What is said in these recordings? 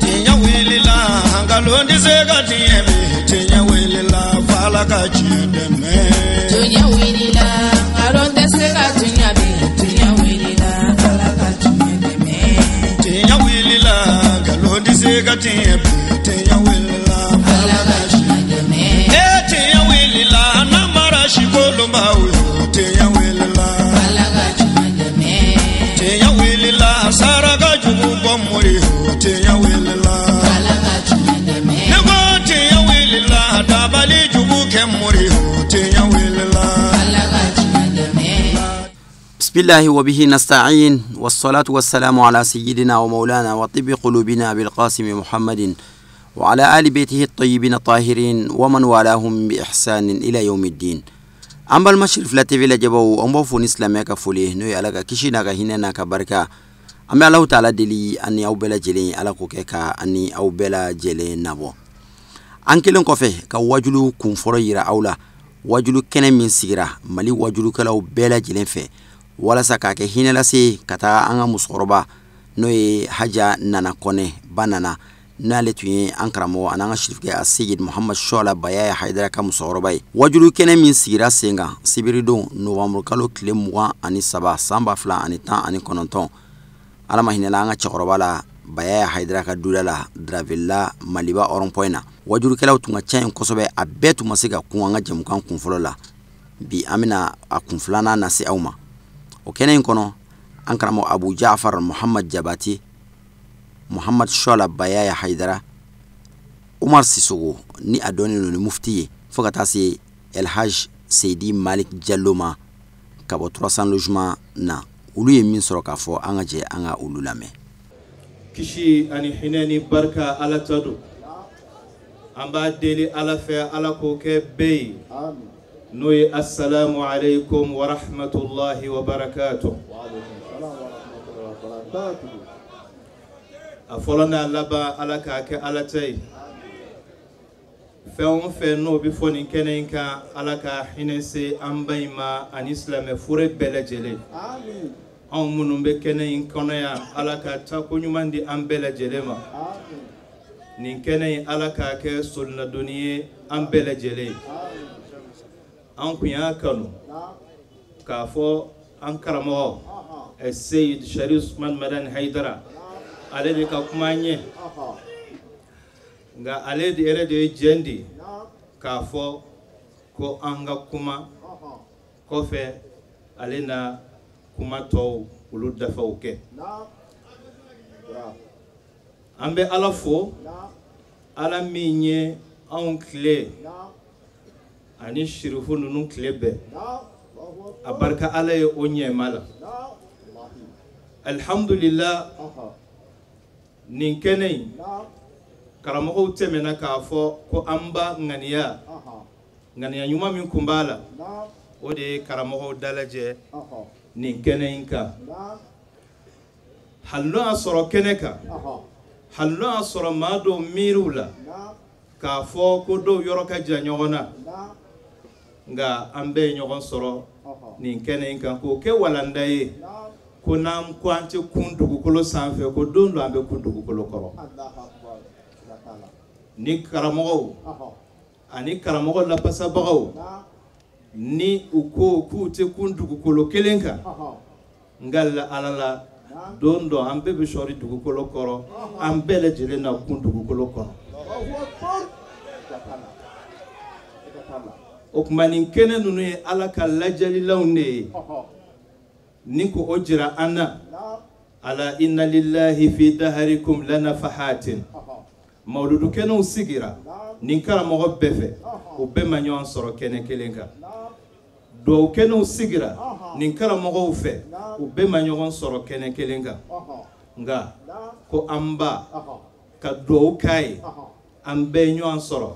Tiɲɛ wulila nkalon tɛ se ka tiɲɛ bi tiɲɛ wulila f'Ala ka tiɲɛ dɛmɛ. Tiɲɛ wulila nkalon tɛ se ka tiɲɛ bi tiɲɛ wulila Ala ka tiɲɛ dɛmɛ. Tiɲɛ wulila nkalon tɛ se ka tiɲɛ bi tiɲɛ wulila Ala ka tiɲɛ dɛmɛ. E tiɲɛ wulila namara sikolonbaw yo tiɲɛ wulila. Ala ka tiɲɛ dɛmɛ. Tiɲɛ wulila saraka jugu bɔ mori yo tiɲɛ wulila. Ala ka tiɲɛ dɛmɛ. Ne ko tiɲɛ wulila dabali jugu kɛ mori yo tiɲɛ wulila. Ala ka tiɲɛ dɛmɛ. بسم الله وبه نستعين والصلاة والسلام على سيدنا ومولانا وطب قلوبنا بالقاسم محمد وعلى آل بيته الطيبين الطاهرين ومن والاهم بإحسان إلى يوم الدين. An balima Sirifila TV lajɛbaw, an b'aw fo ni silamɛya ka foli, n'o ye Ala ka kisi n'a ka hinɛ n'a ka barika. An bɛ Alahu taala deli ani aw bɛɛ lajɛlen, Ala k'o kɛ ka ani aw bɛɛ lajɛlen nabɔ. An kelen kɔfɛ ka wajulu kunfɔlɔ yira aw la, wajulu kɛnɛ min sigira Mali wajulukɛlaw bɛɛ lajɛlen fɛ walasa k'a kɛ hinɛ lase ka taga an ka musokɔrɔba, n'o ye Haja Nana Kɔnɛ ba Nana, n'ale tun ye an karamɔgɔ ani an ka sirifukɛ a Seyid Muhamad Sɔla Bayaya Hayidara ka musokɔrɔba ye. Wajulu kɛnɛ min sigira sen kan sibiridon nowanburu kalo tile 23 san 2019, Ala ma hinɛla an ka cɛkɔrɔba la Bayaya Hayidara ka duda la Dravella Maliba rond-point na. Wajulukɛlaw tun ka ca yen kosɛbɛ, a bɛɛ tun ma se ka kun an ka jɛmukan kunfɔlɔ la. Bi an bɛna a kun filanan lase aw ma. O kɛnɛ in kɔnɔ, an karamɔgɔ Abu Jafar Muhamad Jabati, Muhamad Sɔla Bayaya Hayidara, Umar Sisogo ni a dɔnnen don ni mufti ye, fo ka taa se Elhaj Seydi Malik Jallo ma ka bɔ 300 logement na. Olu ye min sɔrɔ k'a fɔ, an ka jɛ an ka olu lamɛn. Kisi ani hinɛ ni barika Ala ta don. An b'a deli Ala fɛ, Ala k'o kɛ bɛɛ ye. N'o ye assalamu alaikum wa rahmatulahi wa barakatuh. A fɔlɔ n'a laban, Ala k'a kɛ Ala ta ye. Fɛn o fɛn n'o bɛ fɔ nin kɛnɛ in kan, Ala ka hinɛ se an ba in ma ani silamɛ fure bɛɛ lajɛlen. Anw minnu bɛ kɛnɛ in kɔnɔ yan, Ala ka taako ɲuman di an bɛɛ lajɛlen ma. Nin kɛnɛ in, Ala k'a kɛ solinadonni ye an bɛɛ lajɛlen ye. An kun y'a kanu k'a fɔ an karamɔgɔ Seyid Sharif Usman Madani Hayidara, ale de ka kuma an ɲɛ, nka ale de yɛrɛ de ye jɛn di k'a fɔ ko an ka kuma kɔfɛ, ale na kuma tɔw olu dafaw kɛ. An bɛ Ala fo, Ala min ye anw tile ani sirifu ninnu tile bɛɛ, a barika Ala ye o ɲɛma la. Alihamudulila, nin kɛnɛ in karamɔgɔw tɛmɛna k'a fɔ ko an ba ŋaniya, ŋaniya ɲuman min kun b'a la, o de ye karamɔgɔw dalajɛ nin kɛnɛ in kan. Hali n'o y'a sɔrɔ kɛnɛ kan, hali n'o y'a sɔrɔ maa dɔw miiriw la k'a fɔ ko dɔw yɔrɔ ka jan ɲɔgɔn na, nka an bɛɛ ye ɲɔgɔn sɔrɔ nin kɛnɛ in kan k'o kɛ walanda ye ko n'an ko an tɛ kun dugukolo sanfɛ, ko don dɔ an bɛ kun dugukolo kɔrɔ. Ni karamɔgɔw ani karamɔgɔ lapasabagaw ni u ko k'u tɛ kun dugukolo kelen kan, nka la Ala la, don dɔ an bɛɛ bɛ sɔri dugukolo kɔrɔ, an bɛɛ lajɛlen na kun dugukolo kɔnɔ. O tuma nin kɛnɛ ninnu ye Ala ka lajɛlilanw de ye, ni ko o jira an na. Ala inna lillahi fi daharikum lanafahatin. Mawuludu kɛnɛw sigira nin karamɔgɔ bɛɛ fɛ, o bɛɛ ma ɲɔgɔn sɔrɔ kɛnɛ kelen kan. Duwawu kɛnɛw sigira nin karamɔgɔw fɛ, u bɛɛ ma ɲɔgɔn sɔrɔ kɛnɛ kelen kan. Nka ko an ba ka duwawu k'a ye, an bɛɛ ɲɔgɔn sɔrɔ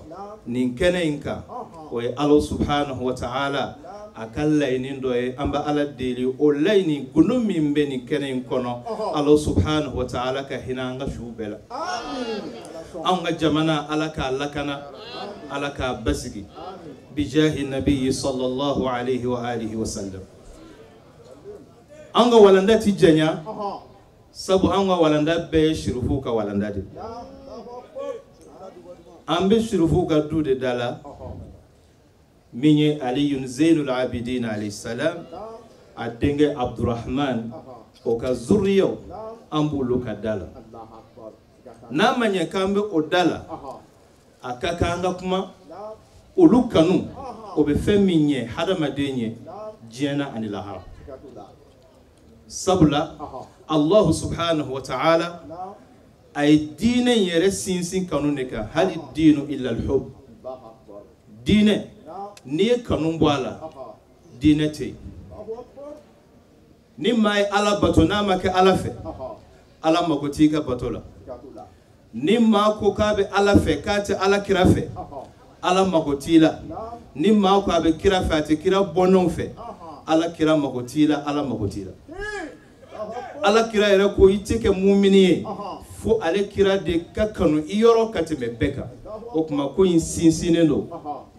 nin kɛnɛ in kan, o ye Ala subhanahu wa ta'ala a ka laɲini dɔ ye. An bɛ Ala deli, o laɲini gundo min bɛ nin kɛnɛ in kɔnɔ, Ala subhanahu wa ta'ala ka hinɛ an ka suw bɛɛ la. Anw ka jamana, Ala k'a lakana, Ala k'a basigi, bijahi nabiyyi sallallahu alayhi wa alihi wa sallam. An ka walanda ti janya. Sabu an ka walanda bɛɛ ye sirufuw ka walanda de. An bɛ sirufuw ka du de da la min ye Aliyun Zeynul Abidin alayhi salam, a denkɛ Abdurahman, o ka zuriyaw an b'olu ka da la. N'a ma ɲɛ k'an bɛ o da la, a ka kan an ka kuma olu kanu, o bɛ fɛn min ɲɛ hadamaden ye diɲɛ na ani lahara. Sabula Allahu subhanahu wa ta'ala a ye diinɛ in yɛrɛ sinsin kanu de kan. Hali diinu illa al-hub, diinɛ n'i ye kanu bɔ a la, diinɛ tɛ yen. Ni maa ye Ala bato n'a ma kɛ Ala fɛ, Ala mako t'i ka bato la. Ni maa ko k'a bɛ Ala fɛ k'a tɛ Ala kira fɛ, Ala mako t'i la. Ni maa ko a bɛ kira fɛ a tɛ kira bɔnnaw fɛ, Ala kira mako t'i la, Ala mako t'i la. Ala kira yɛrɛ ko i tɛ kɛ mumini ye fo ale kira de ka kanu i yɔrɔ ka tɛmɛ bɛɛ kan. O tuma ko in sinsinnen don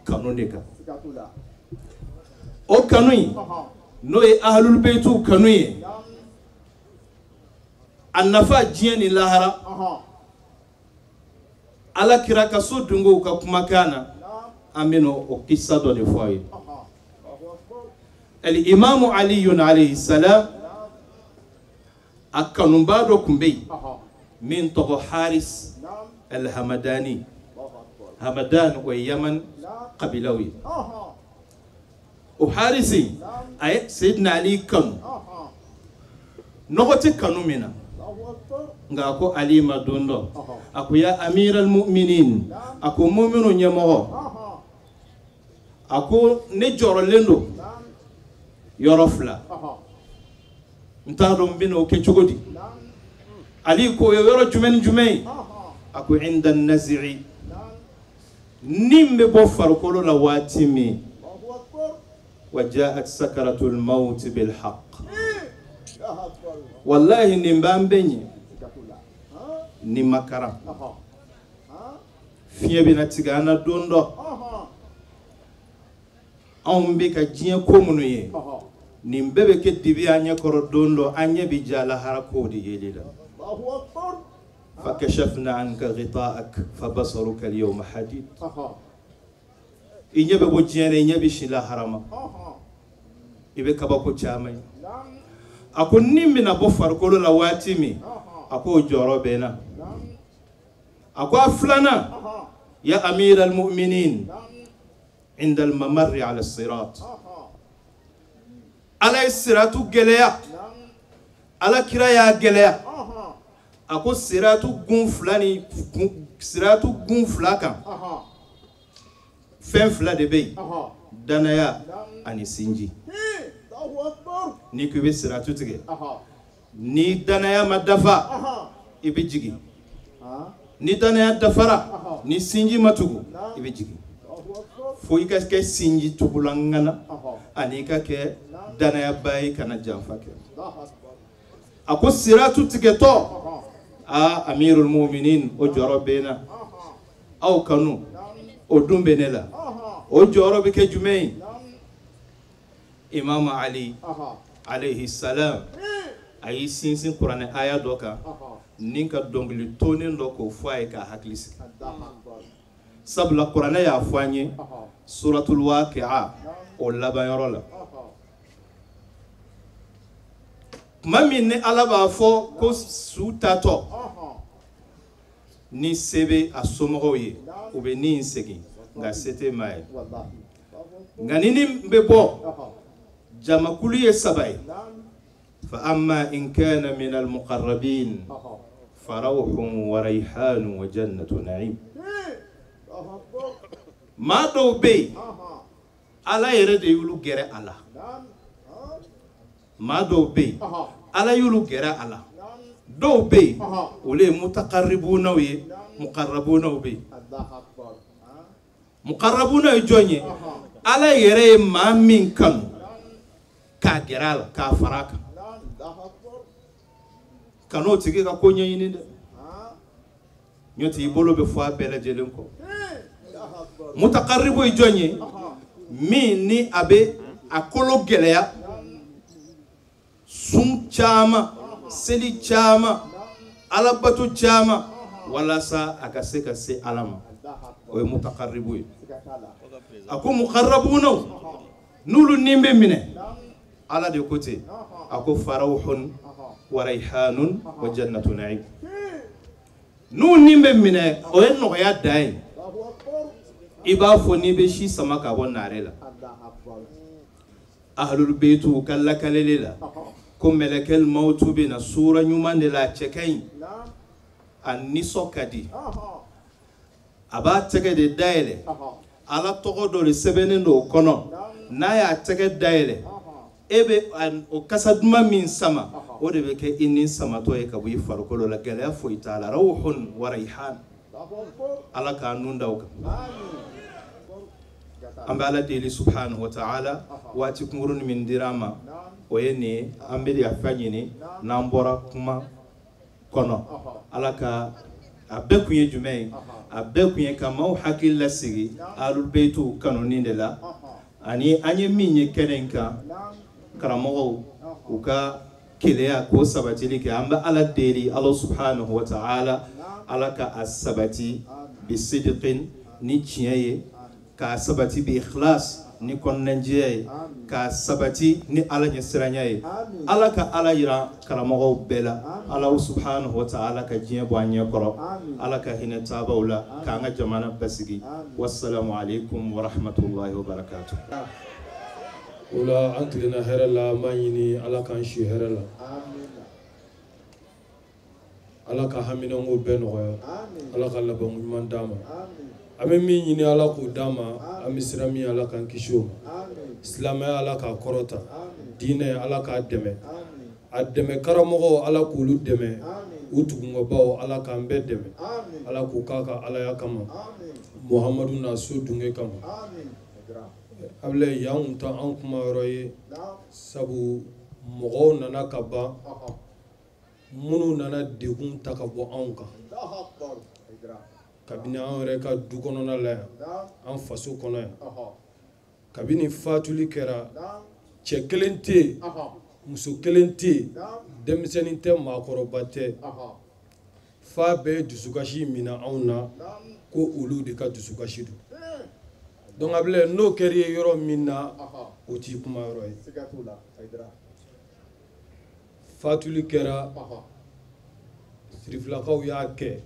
kanu de kan. O kanu in n'o ye ahlul baytiw kanu ye, a nafa diɲɛ ni lahara. Ala kira ka so dungow ka kumakan na, an bɛna o kisa dɔ de fɔ aw ye. Al-imamu Aliyun alayhi salam, a kanubaa dɔ tun bɛ yen min tɔgɔ Haris al-Hamadani. Hamadan o ye Yaman kabilaw ye. O Harisi a ye Seydina Ali kanu, nɔgɔ tɛ kanu min na, nka a ko Ali ma don dɔ, a ko ya amir al-mu'minin, a ko muminu ɲɛmɔgɔ, a ko ne jɔrɔlen don yɔrɔ fila, n t'a dɔn n bɛna o kɛ cogo di. Ali ko o ye yɔrɔ jumɛn ni jumɛn ye? A ko inda nazi'i, ni n bɛ bɔ farikolo la waati min, wa ja'at sakaratul maut bil haqq, wallahi nin b'an bɛɛ ɲɛ ni ma karan, fiɲɛ bɛna tigɛ an na don dɔ. Anw bɛ ka diɲɛ ko minnu ye, nin bɛɛ bɛ kɛ dibi an ɲɛ kɔrɔ don dɔ, an ɲɛ bɛ ja lahara kow de yeli la. Fakashafna anka ghita'ak fabasaruka al-yawma hadid. I ɲɛ bɛ bɔ diɲɛ na, i ɲɛ bɛ si lahara ma, i bɛ kabako caman ye. A ko ni n bɛna bɔ farikolo la waati min, a k'o jɔyɔrɔ bɛ n na. A ko a filanan, ya amir al-mu'minin inda al-mamarri ala sirat. Ala ye siratu gɛlɛya, Ala kira y'a gɛlɛya. A ko siratu gun fila ni siratu gun fila kan, fɛn fila de bɛ yen, danaya ani sinji. N'i ko i bɛ siratu tigɛ, ni danaya ma dafa, i bɛ jigin. Ni danaya dafara, ni sinji ma tugu, i bɛ jigin. Fo i ka kɛ sinji tugula ŋana, ani i ka kɛ danayaba ye, kana janfa kɛ. A ko siratu tigɛtɔ, a amirul muminin, o jɔyɔrɔ bɛ n na. Aw kanu o dun bɛ ne la. O jɔyɔrɔ bɛ kɛ jumɛn ye? Imam Ali alayhi salam a y'i sinsin kuranɛ aya dɔ kan ni ka dɔnkili tonnen dɔ k'o fɔ a ye k'a hakili sigi. Sabula kuranɛ y'a fɔ an ye suratul waqi'a o laban yɔrɔ la, tuma min ni Ala b'a fɔ ko su tatɔ, ni se bɛ a somɔgɔw ye, u bɛ ni in segin, nka se tɛ maa ye. Nka ni ni bɛ bɔ, jamakulu ye saba ye. Fa amma in kana min al-muqarrabin farawhun wa rayhanun wa jannatu na'im. Maa dɔw bɛ yen, Ala yɛrɛ de y'olu gɛrɛ a la. Maa dɔw bɛ yen, Ala y'olu gɛrɛ a la. Dɔw bɛ yen, olu ye mutaqarribunaw ye, muqarrabunaw bɛ yen. Muqarrabunaw ye jɔn ye? Ala yɛrɛ ye maa min kanu k'a gɛrɛ a la, k'a fara a kan. Kan'o tigi ka ko ɲɛɲini dɛ, n'o tɛ i bolo bɛ fɔ a bɛɛ lajɛlen kɔ. Mutaqarribu ye jɔn ye? Min ni a bɛ a kolo gɛlɛya sun caman, Seli caman, alabato caman, walasa a ka se ka se Ala ma. O ye mutaqarribu ye. A ko muqarrabunaw n'olu ni bɛ minɛ, Ala de ko ten, a ko farawhun wa rayhanun wa jannatu na'im. N'u ni bɛ minɛ, o ye nɔgɔya dan ye. I b'a fɔ n'i bɛ si sama ka bɔ naare la. Ahlul baytu ka lakaleli la ko mɛlɛkɛl mawtu bɛ na suura ɲuman de la, a cɛ ka ɲi, a nisɔn ka di, a b'a tɛgɛ de dayɛlɛ, Ala tɔgɔ dɔ de sɛbɛnnen don o kɔnɔ, n'a y'a tɛgɛ dayɛlɛ, e bɛ o kasa duman min sama, o de bɛ kɛ i ni samatɔ ye ka bɔ i farikolo la, gɛlɛya foyi t'a la. Rawhun wa rayhan. Ala k'an nun da o kan. An bɛ Ala deli subhanahu wa ta'ala, waati kunkurunin min dira an ma, o ye nin ye. An bɛ yafa ɲini n'an bɔra kuma kɔnɔ. Ala ka a bɛɛ kun ye jumɛn ye? A bɛɛ kun ye ka maaw hakili lasigi Ahlul Baytu kanuni de la, ani an ye min ye kɛnɛ in kan, karamɔgɔw u ka keleya k'o sabatili kɛ. An bɛ Ala deli, Ala subhanahu wa ta'ala, Ala ka a sabati bi sidiqin, ni tiɲɛ ye, k'a sabati bi ikhlas, ni kɔnɔnajɛya ye, k'a sabati ni Ala ɲɛsiranya ye. Ala ka Ala yira karamɔgɔw bɛɛ la. Ala subhanahu wa ta'ala ka diɲɛ bɔ an ɲɛ kɔrɔ. Ala ka hinɛ taabaw la, k'an ka jamana basigi. Wassalamu alaikum wa rahmatullahi wa barakatuh. O la an tilenna hɛrɛ la, an b'a ɲini Ala k'an si hɛrɛ la. Ala ka haminanko bɛɛ nɔgɔya. Ala ka labanko ɲuman d'an ma. An bɛ min ɲini Ala k'o d'an ma, an bɛ siran min Ala k'an kisi o ma. Silamɛya Ala k'a kɔrɔta, diinɛ Ala k'a dɛmɛ, a dɛmɛ karamɔgɔw Ala k'olu dɛmɛ, u tugunbaw Ala k'an bɛɛ dɛmɛ, Ala k'u k'a ka Alaya kama, Muhamadu n'a so dunge kama. Abilayi, yan kun tɛ an kuma yɔrɔ ye, sabu mɔgɔw nana ka ban, minnu nana degun ta ka bɔ anw kan. Kabini an yɛrɛ ka du kɔnɔna la yan, an faso kɔnɔ yan, kabini fatuli kɛra, cɛ kelen tɛ yen, muso kelen tɛ yen, denmisɛnnin tɛ, maakɔrɔba tɛ, fa bɛɛ ye dusukasi minɛ anw na ko olu de ka dusukasi don. Donc Abilayi, n'o kɛra i ye yɔrɔ min na, o t'i kuma yɔrɔ ye. Fatuli kɛra, Sirifilakaw y'a kɛ,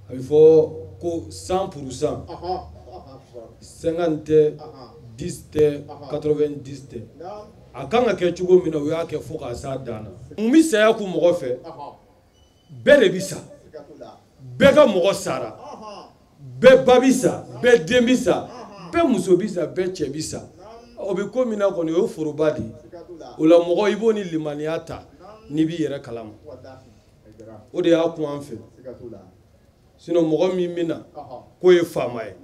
a bɛ fɔ ko 100%, 50 tɛ, 10 tɛ, 90 tɛ. A kan ka kɛ cogo min na, u y'a kɛ fo k'a s'a dan na. Mun bɛ saya kun mɔgɔ fɛ? Bɛɛ de bɛ sa, bɛɛ ka mɔgɔ sara, bɛɛ ba bɛ sa, bɛɛ den bɛ sa, bɛɛ muso bɛ sa, bɛɛ cɛ bɛ sa. O bɛ ko min na kɔni, o ye foroba de ye. O la mɔgɔ i b'o ni limaniya ta n'i b'i yɛrɛ kalama. O de y'a kun an fɛ. Sinon mɔgɔ min bɛ na k'o ye faama ye,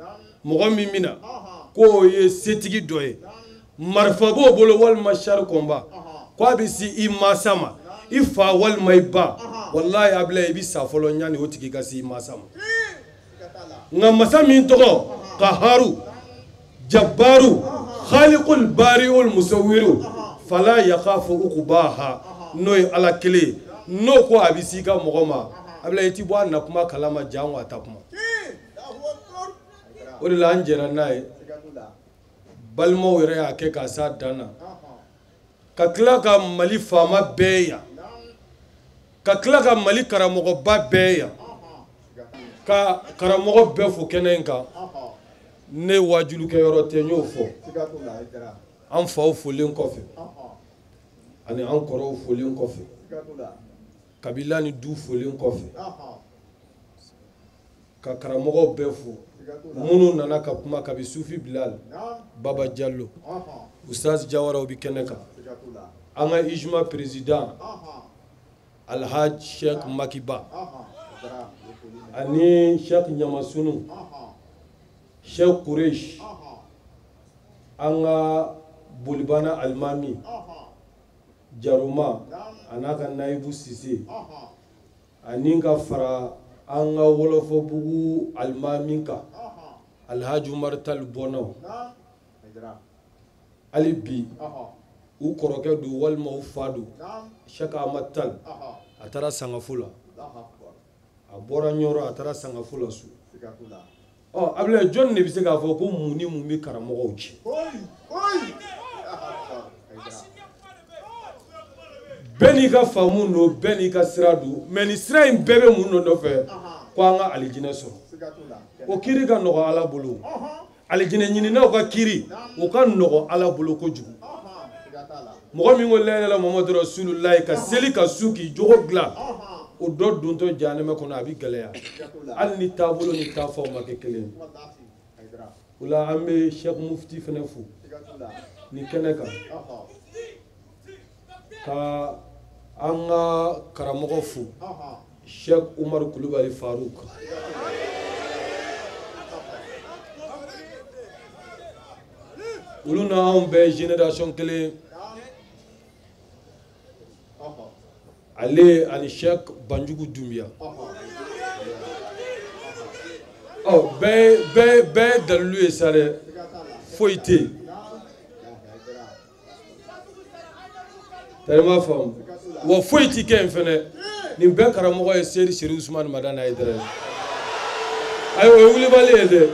mɔgɔ min bɛ na k'o ye setigi dɔ ye, marifa b'o bolo walima char combat, k'a bɛ se i mansa ma, i fa walima i ba, walahi Abilayi, i bɛ sa fɔlɔ yanni o tigi ka se i mansa ma. Nka masa min tɔgɔ Kaharu, Jabaru, Khaliqul Bari'ul Musawiru, fala yakhafu uqbaha, n'o ye Ala kelen ye, n'o ko a bɛ s'i ka mɔgɔ ma, Abilayi, i ti bɔ a na kuma kalama, jango a ta kuma. O de la an jɛra n'a ye, balimaw yɛrɛ y'a kɛ k'a s'a dan na, ka tila ka Mali faama bɛɛ ye yan, ka tila ka Mali karamɔgɔba bɛɛ ye yan, ka karamɔgɔ bɛɛ fo kɛnɛ in kan. Ne wajulikɛyɔrɔ tɛ, n y'o fɔ. An faw folen kɔfɛ, ani an kɔrɔw folen kɔfɛ, kabila ni du folen kɔfɛ, ka karamɔgɔw bɛɛ fo minnu nana ka kuma, kabi Sufi Bilal, Baba Jalo, Ustaz Jawara, o bɛ kɛnɛ kan, an ka Ijma président Alhaj Sheikh Makiba, ani Sheikh Ɲamasunu, Sheikh Kuresh, an ka Bolibana alimami Jaruma, a n'a ka Nayibu Sise, ani ka fara an ka Wɔlɔfɔbugu alimami kan, Alhaji Umar Tali Bɔnnaw. Hali bi U kɔrɔkɛ don walima u fa don, Cheikh Ahmad Tall, a taara Sangafo la, a bɔra Ɲɔrɔ, a taara Sangafo la so. Ɔ Abulayi, jɔn de bɛ se k'a fɔ ko mun ni mun bɛ karamɔgɔw cɛ? Bɛɛ n'i ka faamu don, bɛɛ n'i ka sira don, mais nin sira in bɛɛ bɛ mun nɔfɛ? Ko an ka alijinɛ sɔrɔ. O kiiri ka nɔgɔ Ala bolo. Alijinɛ ɲininaw ka kiiri, o ka nɔgɔ Ala bolo kojugu. Mɔgɔ min ko la ilaha Muhammadu Rasulullahi ka seli ka su k'i jogo dilan, o dɔ dontɔ jahanama kɔnɔ a bɛ gɛlɛya, hali ni taabolo ni taafaw ma kɛ kelen ye. O la an bɛ Cheikh Mufti fana fo nin kɛnɛ kan, ka an ka karamɔgɔ fo, Cheikh Umaru Kulubali Faruk. Olu n'anw bɛɛ génération kelen, ale ani Cheikh Banjugu Dunbiya. Ɔ bɛɛ bɛɛ dalilu ye sa dɛ, foyi tɛ yen. Tari m'a faamu, wa foyi ti kɛ yen fɛnɛ. Nin bɛɛ karamɔgɔ ye Seyidi Seri Usumani Madani Hayidara ye. Ayi, o ye wulibali ye dɛ,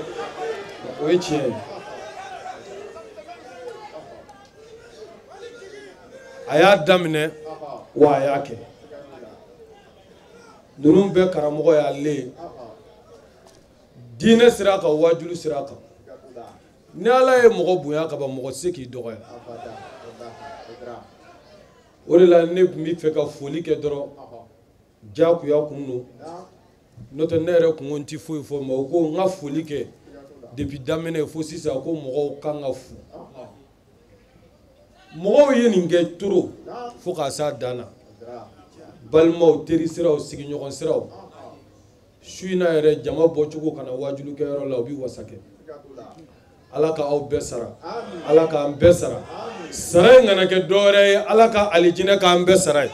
o ye tiɲɛ ye. A y'a daminɛ wa a y'a kɛ. Ninnu bɛɛ karamɔgɔ y'ale ye diinɛ sira kan, wajulu sira kan. Ni Ala ye mɔgɔ bonya ka ban, mɔgɔ tɛ se k'i dɔgɔya. O de la ne tun bɛ fɛ ka foli kɛ dɔrɔn, diyagoya kun don, n'o tɛ ne yɛrɛ kun ko n ti foyi fɔ, mais u ko n ka foli kɛ depuis daminɛ fo sisan, ko mɔgɔw kan ka fo. Mɔgɔw ye nin kɛ trop fo k'a s'a dan na. Balimaw, teri siraw, sigiɲɔgɔn siraw, su in na yɛrɛ jama bɔcogo ka na wajulikɛyɔrɔ la, u bɛ wasa kɛ. Ala ka aw bɛɛ sara, Ala k'an bɛɛ sara. Sara in kana kɛ dɔwɛrɛ ye, Ala ka alijinɛ k'an bɛɛ sara ye.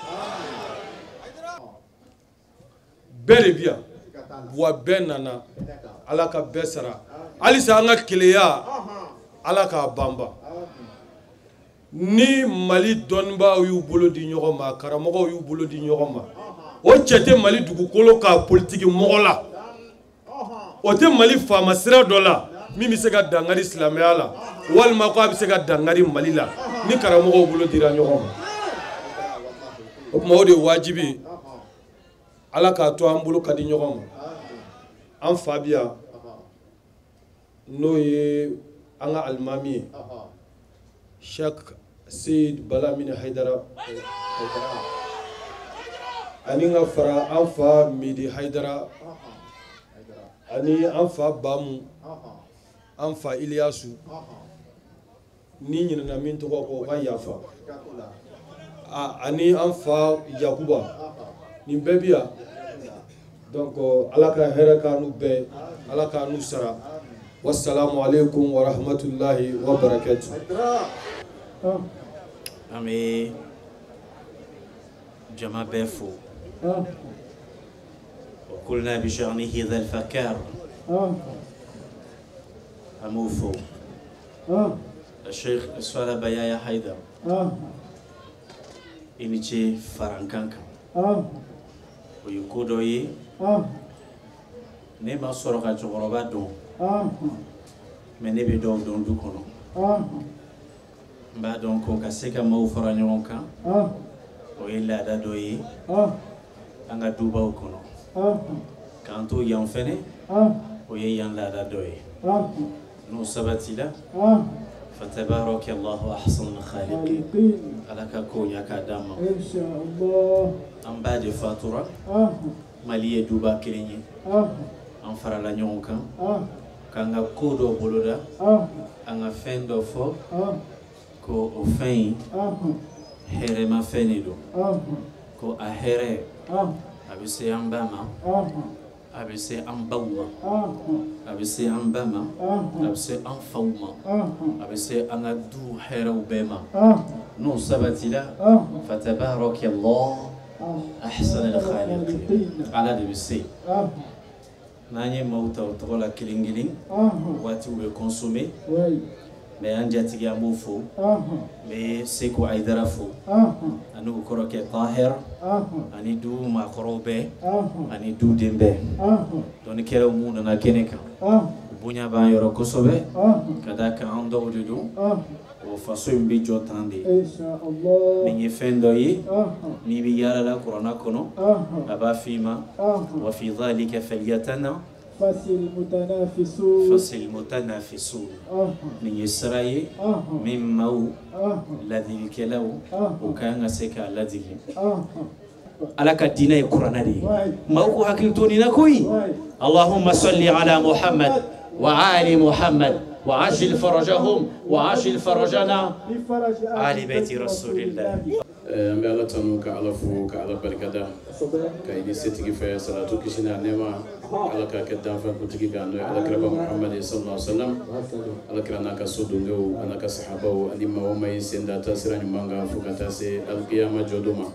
Bɛɛ de bi yan, wa bɛɛ nana, Ala ka bɛɛ sara. Halisa an ka keleya, Ala k'a banban. Ni Mali dɔnnibaaw y'u bolo di ɲɔgɔn ma, karamɔgɔw y'u bolo di ɲɔgɔn ma, o cɛ tɛ Mali dugukolo ka politiki mɔgɔ la, o tɛ Mali faama sira dɔ la min bɛ se ka dankari silamɛya la, walima ko a bɛ se ka dankari Mali la, ni karamɔgɔw bolo dira ɲɔgɔn ma. O tuma o de ye wajibi ye. Ala k'a to an bolo ka di ɲɔgɔn ma. An fa bi yan, n'o ye an ka alimami ye, Cheikh Seyid Balamini Hayidara, ani ka fara an fa Midi Hayidara, ani an fa Bamu, an fa Iliyasu, ni ɲinɛna min tɔgɔ kɔ o ka yafa, ani an fa Yakuba, nin bɛɛ bi yan. Donc Ala ka hɛrɛ k'an n'u bɛɛ, Ala k'an n'u sara. Wassalamu alaikum wa rahmatullahi wa barakatuh. An bɛ jama bɛɛ fo. وكلنا بشأنه ذا الفكار. An b'o fo. الشيخ Swala Bayaya Haidar, i ni ce farankan kan. O ye ko dɔ ye ne ma sɔrɔ ka cɛkɔrɔba dɔn, mais ne bɛ dɔw dɔn du kɔnɔ. N b'a dɔn ko ka se ka maaw fara ɲɔgɔn kan, o ye laada dɔ ye an ka dubaw kɔnɔ. K'an to yan fɛnɛ, o ye yan laada dɔ ye. N'o sabatila, fatabaraka Allahu ahsanul khaliqin. Ala ka ko ɲa k'a d'an ma. An ba de fatura, Mali ye duba kelen ye, an farala ɲɔgɔn kan k'an ka ko dɔ boloda, an ka fɛn dɔ fɔ ko o fɛn in hɛrɛmafɛn de don, ko a hɛrɛ a bɛ se an ba ma, a bɛ se an baw ma, a bɛ se an ba ma, a bɛ se an faw ma, a bɛ se an ka du hɛrɛw bɛɛ ma. N'o sabatila, fatabaraka Allah ahsanul khaliqin. Ala de bɛ se. N'an ye maaw ta o tɔgɔ la kelen kelen, waatiw bɛ consommer. N bɛ an jatigi an b'o fo. N bɛ Seko Ayidara fo. Ani u kɔrɔkɛ Tahir. Ani du maakɔrɔw bɛɛ. Ani du den bɛɛ. Dɔnnikɛlaw minnu nana kɛnɛ kan. Bonya b'an yɔrɔ kosɛbɛ. Ka d'a kan an dɔw de don. O faso in bɛ jɔ tan de. Nin ye fɛn dɔ ye. N'i bɛ yaala la kuranna kɔnɔ. A b'a f'i ma. Wa fi dhalika falyatana. Fasil mutanafisun. Nin ye sira ye min maaw ladilikɛlaw u ka kan ka se k'a ladili. Ala ka diinɛ ye kuranɛ de ye. Maaw k'u hakili to nin na koyi. Allahumma salli ala Muhammad wa ali Muhammad wa ajil farajahum wa ajil farajana ali bayti rasulillah. An bɛ Ala tanu ka Ala fo ka Ala barikada ka ɲini setigi fɛ salatu kisi n'a nɛɛma Ala k'a kɛ danfɛn kuntigi kan n'o ye Ala kiraba Muhamadu sallallahu alaihi wa sallam. Ala kira n'a ka sodenw a n'a ka sahabaw ani maa o maa y'i sen da taasira ɲuman kan fo ka taa se alikiyama jɔdon ma.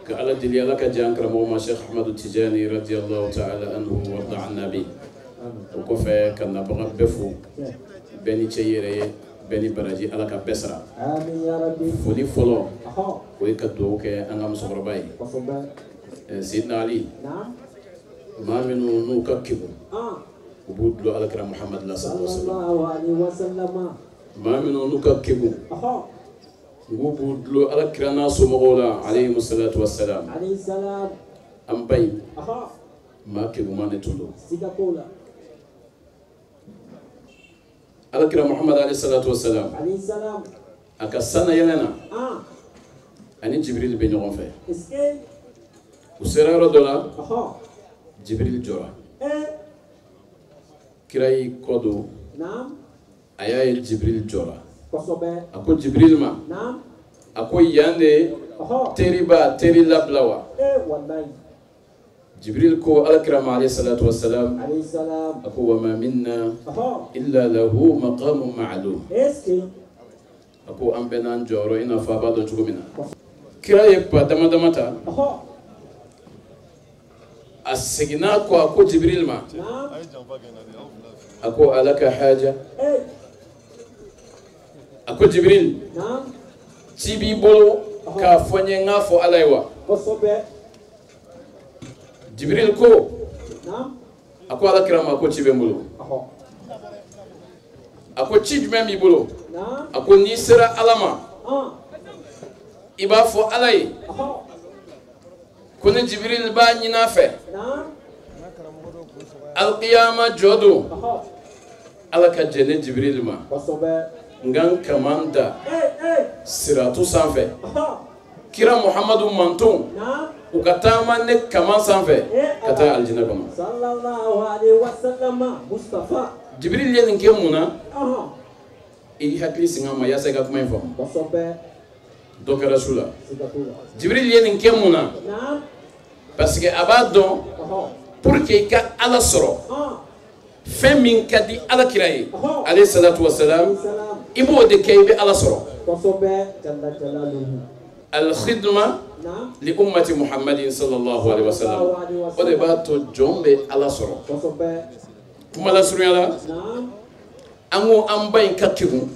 Ka Ala deli Ala ka jɛ an karamɔgɔ ma Cheikh Ahmadu Tijani radiyallahu ta'ala anhu warda an nabi. O kɔfɛ ka nabaga bɛɛ fo, bɛɛ ni cɛ i yɛrɛ ye, bɛɛ ni baraji, Ala ka bɛɛ sara. Foli fɔlɔ o ye ka dugawu kɛ an ka musokɔrɔba ye Seydina Ali. Maa minnu n'u ka kegun u b'u dulon Alakira Muhamadu la sallallahu alaihi wa sallam. Maa minnu n'u ka kegun u b'u dulon Alakira n'a somɔgɔw la alayhi salatu wa salam. An ba in maa kegunman de tun don. Alakira Muhamadu alayhi salatu wa salam a ka sanna yɛlɛ na ani Jibril bɛ ɲɔgɔn fɛ. U sera yɔrɔ dɔ la, Jibril jɔra. Kira y'i kɔ don, a y'a ye Jibril jɔra. A ko Jibril ma, a ko yan de teri b'a teri labila wa? Jibril ko Alakira ma alayhi salatu wa salam, a ko wa ma minna illa lahu maqamun ma'lum. A ko an bɛɛ n'an jɔyɔrɔ i n'a fɔ a b'a dɔn cogo min na. Kira ye pa dama dama ta, a seginna kɔ, a ko Jibril ma, a ko alaka haja. A ko Jibril, ci b'i bolo k'a fɔ n ye n k'a fɔ Ala ye wa? Jibril ko, a ko Alakira ma ko ci bɛ n bolo. A ko ci jumɛn b'i bolo? A ko n'i sera Ala ma, i b'a fɔ Ala ye ko ni Jibril b'a ɲini a fɛ alikiyama jɔ don, Ala ka jɛn ne Jibril ma n ka n kaman da siratu sanfɛ, kira Muhamadu manton u ka taama ne kaman sanfɛ ka taa alijinɛ kɔnɔ. Jibril ye nin kɛ mun na? I hakili sigi a ma yaasa i ka kuma in faamu. Dɔ kɛra su la. Jibril ye nin kɛ mun na? Parce que a b'a dɔn pour que i ka Ala sɔrɔ, fɛn min ka di Ala kira ye alayhi salatu wa salam, i b'o de kɛ i bɛ Ala sɔrɔ. Al-khidma li ummati Muhammadin sallallahu alaihi wa sallam, o de b'a to jɔn bɛ Ala sɔrɔ. Kuma lasurunya la, an ko an ba in ka kegun,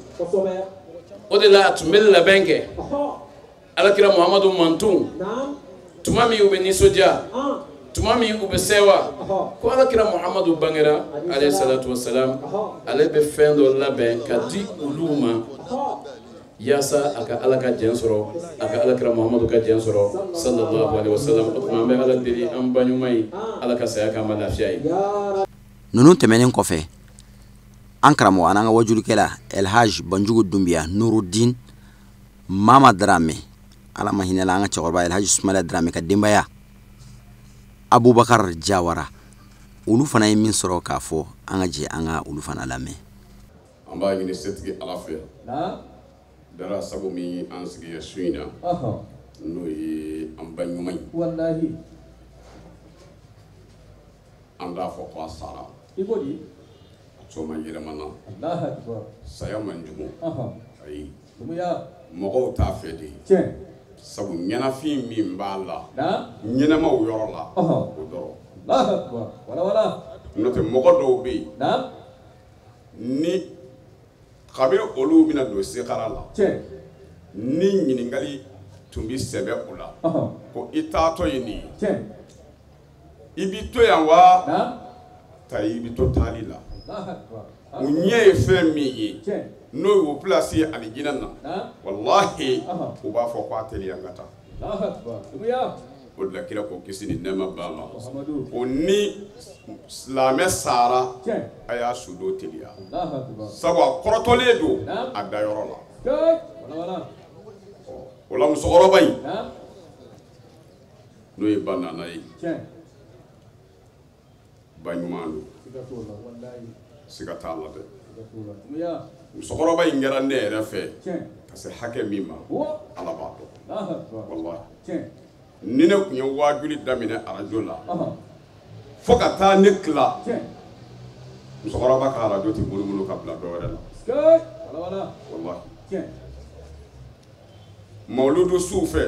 o de la a tun bɛ labɛn kɛ Alakira Muhamadu manton tuma min u bɛ nisɔndiya, tuma min u bɛ sɛwa, ko Alakira Muhamadu bangera alayhi salatu wa salam, ale bɛ fɛn dɔ labɛn ka di olu ma yaasa a ka Ala ka jɛn sɔrɔ, a ka Alakira Muhamadu ka jɛn sɔrɔ sallallahu alaihi wa sallam. O tuma an bɛ Ala deli an ba ɲuman ye, Ala ka saya k'an ma lafiya ye. Ninnu tɛmɛnen kɔfɛ, an karamɔgɔ an'an ka wajulikɛla Elhaj Banjugu Dunbiya Nurudin Mama Darame, Ala ma hinɛ la an ka cɛkɔrɔba Elhaj Sumala Darame ka denbaya Abubakar Jawara, olu fana ye min sɔrɔ k'a fɔ, an ka jɛ an ka olu fana lamɛn. An b'a ɲini setigi Ala fɛ, dara sabu min an sigi su in na, n'o ye an ba ɲuman ye. Walahi. An b'a fɔ ko a sara. I ko di? A co man yɛlɛma na. Alahu akibar. Saya man jugu. Ayi. Dumuya. Mɔgɔw t'a fɛ de. Tiɲɛ. Sabu ɲɛnafin min b'a la. Ɲɛnɛmaw yɔrɔ la. O dɔrɔn. Alahu akibar. Wala wala. N'o tɛ mɔgɔ dɔw bɛ yen. Ni Kabini olu bɛna don sekara la, ni ɲininkali tun bɛ sɛbɛ o la, ko i taatɔ ye nin ye, i b'i to yan wa ta i bɛ to taali la. U ɲɛ ye fɛn min ye, n'o y'u pilasi ye alijinɛ na, walahi u b'a fɔ k'a teliya n ka taa. O de la kira ko kisi ni nɛɛma b'a ma, o ni silamɛ sara a y'a sudon teliya, sabu a kɔrɔtɔlen don a dayɔrɔ la. O la musokɔrɔba in n'o ye ba nana ye, ba ɲuman don, siga t'a la dɛ. Musokɔrɔba in kɛra ne yɛrɛ fɛ ka se hakɛ min ma, Ala b'a dɔn, walahi. Ni ne tun ye waajuli daminɛ arajo la fo ka taa ne tila, musokɔrɔba ka arajo tɛ munumunu ka bila dɔ wɛrɛ la, walahi. Mawuludu suw fɛ,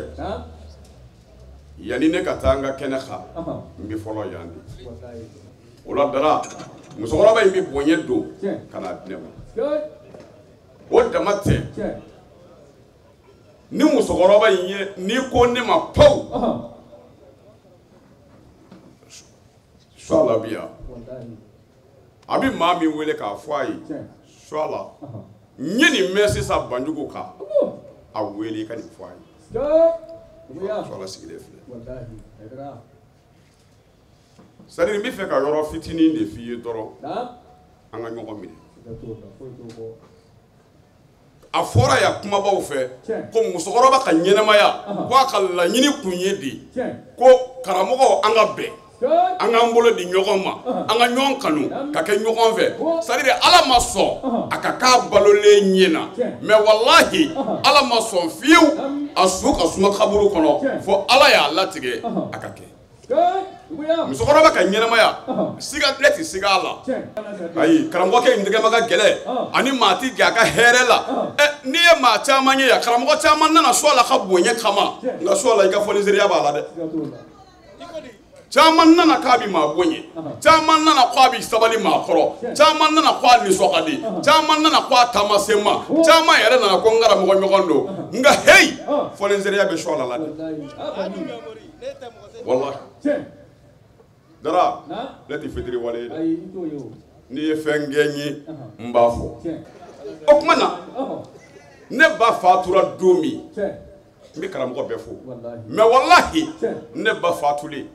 yanni ne ka taa n ka kɛnɛ kan, n bɛ fɔlɔ yan de. O la Dara, musokɔrɔba in bɛ bonya don ka n'a di ne ma. O dama tɛ, ni musokɔrɔba in ye n'i ko ne ma pawu, Suala bi yan, a bɛ maa min wele k'a fɔ a ye, Suala, n ye nin mɛn sisan Banjugu kan, a wele i ka nin fɔ a ye. Suala sigilen filɛ. C'est à dire n bɛ fɛ ka yɔrɔ fitinin de f'i ye dɔrɔn, an ka ɲɔgɔn minɛ. A fɔra yan kumabaw fɛ ko musokɔrɔba ka ɲɛnɛmaya, ko a ka laɲini kun ye de ko karamɔgɔ an ka bɛn, an k'an bolo di ɲɔgɔn ma, an ka ɲɔgɔn kanu ka kɛ ɲɔgɔn fɛ. C'est à dire Ala ma sɔn a ka k'a balolen ɲɛ na, mais walahi Ala ma sɔn fiyewu a su ka suma kaburu kɔnɔ fo Ala y'a latigɛ a ka kɛ. Musokɔrɔba ka ɲɛnɛmaya, siga ne tɛ siga a la. Ayi, karamɔgɔkɛ in tɛgɛ ma ka gɛlɛn, ani maa tɛ jɛ a ka hɛrɛ la. N'i ye maa caman ye yan, karamɔgɔ caman nana Suala ka bonya kama, nka Suala i ka fɔniseriya b'a la dɛ. Caman nana k'a bɛ maa bonya, caman nana k'a bɛ sabali maa kɔrɔ, caman nana k'a nisɔn ka di, caman nana k'a taamasen ma, caman yɛrɛ nana ko n karamɔgɔ ɲɔgɔn don. Nka heyi, fɔniseriya bɛ Suala la dɛ. Walahi. Dara, ne tɛ fitiri wale ye dɛ. N'i ye fɛn kɛ n ye, n b'a fɔ. O tuma na, ne ba fatura don min, n bɛ karamɔgɔ bɛɛ fo. Mais walahi, ne ba fatulen,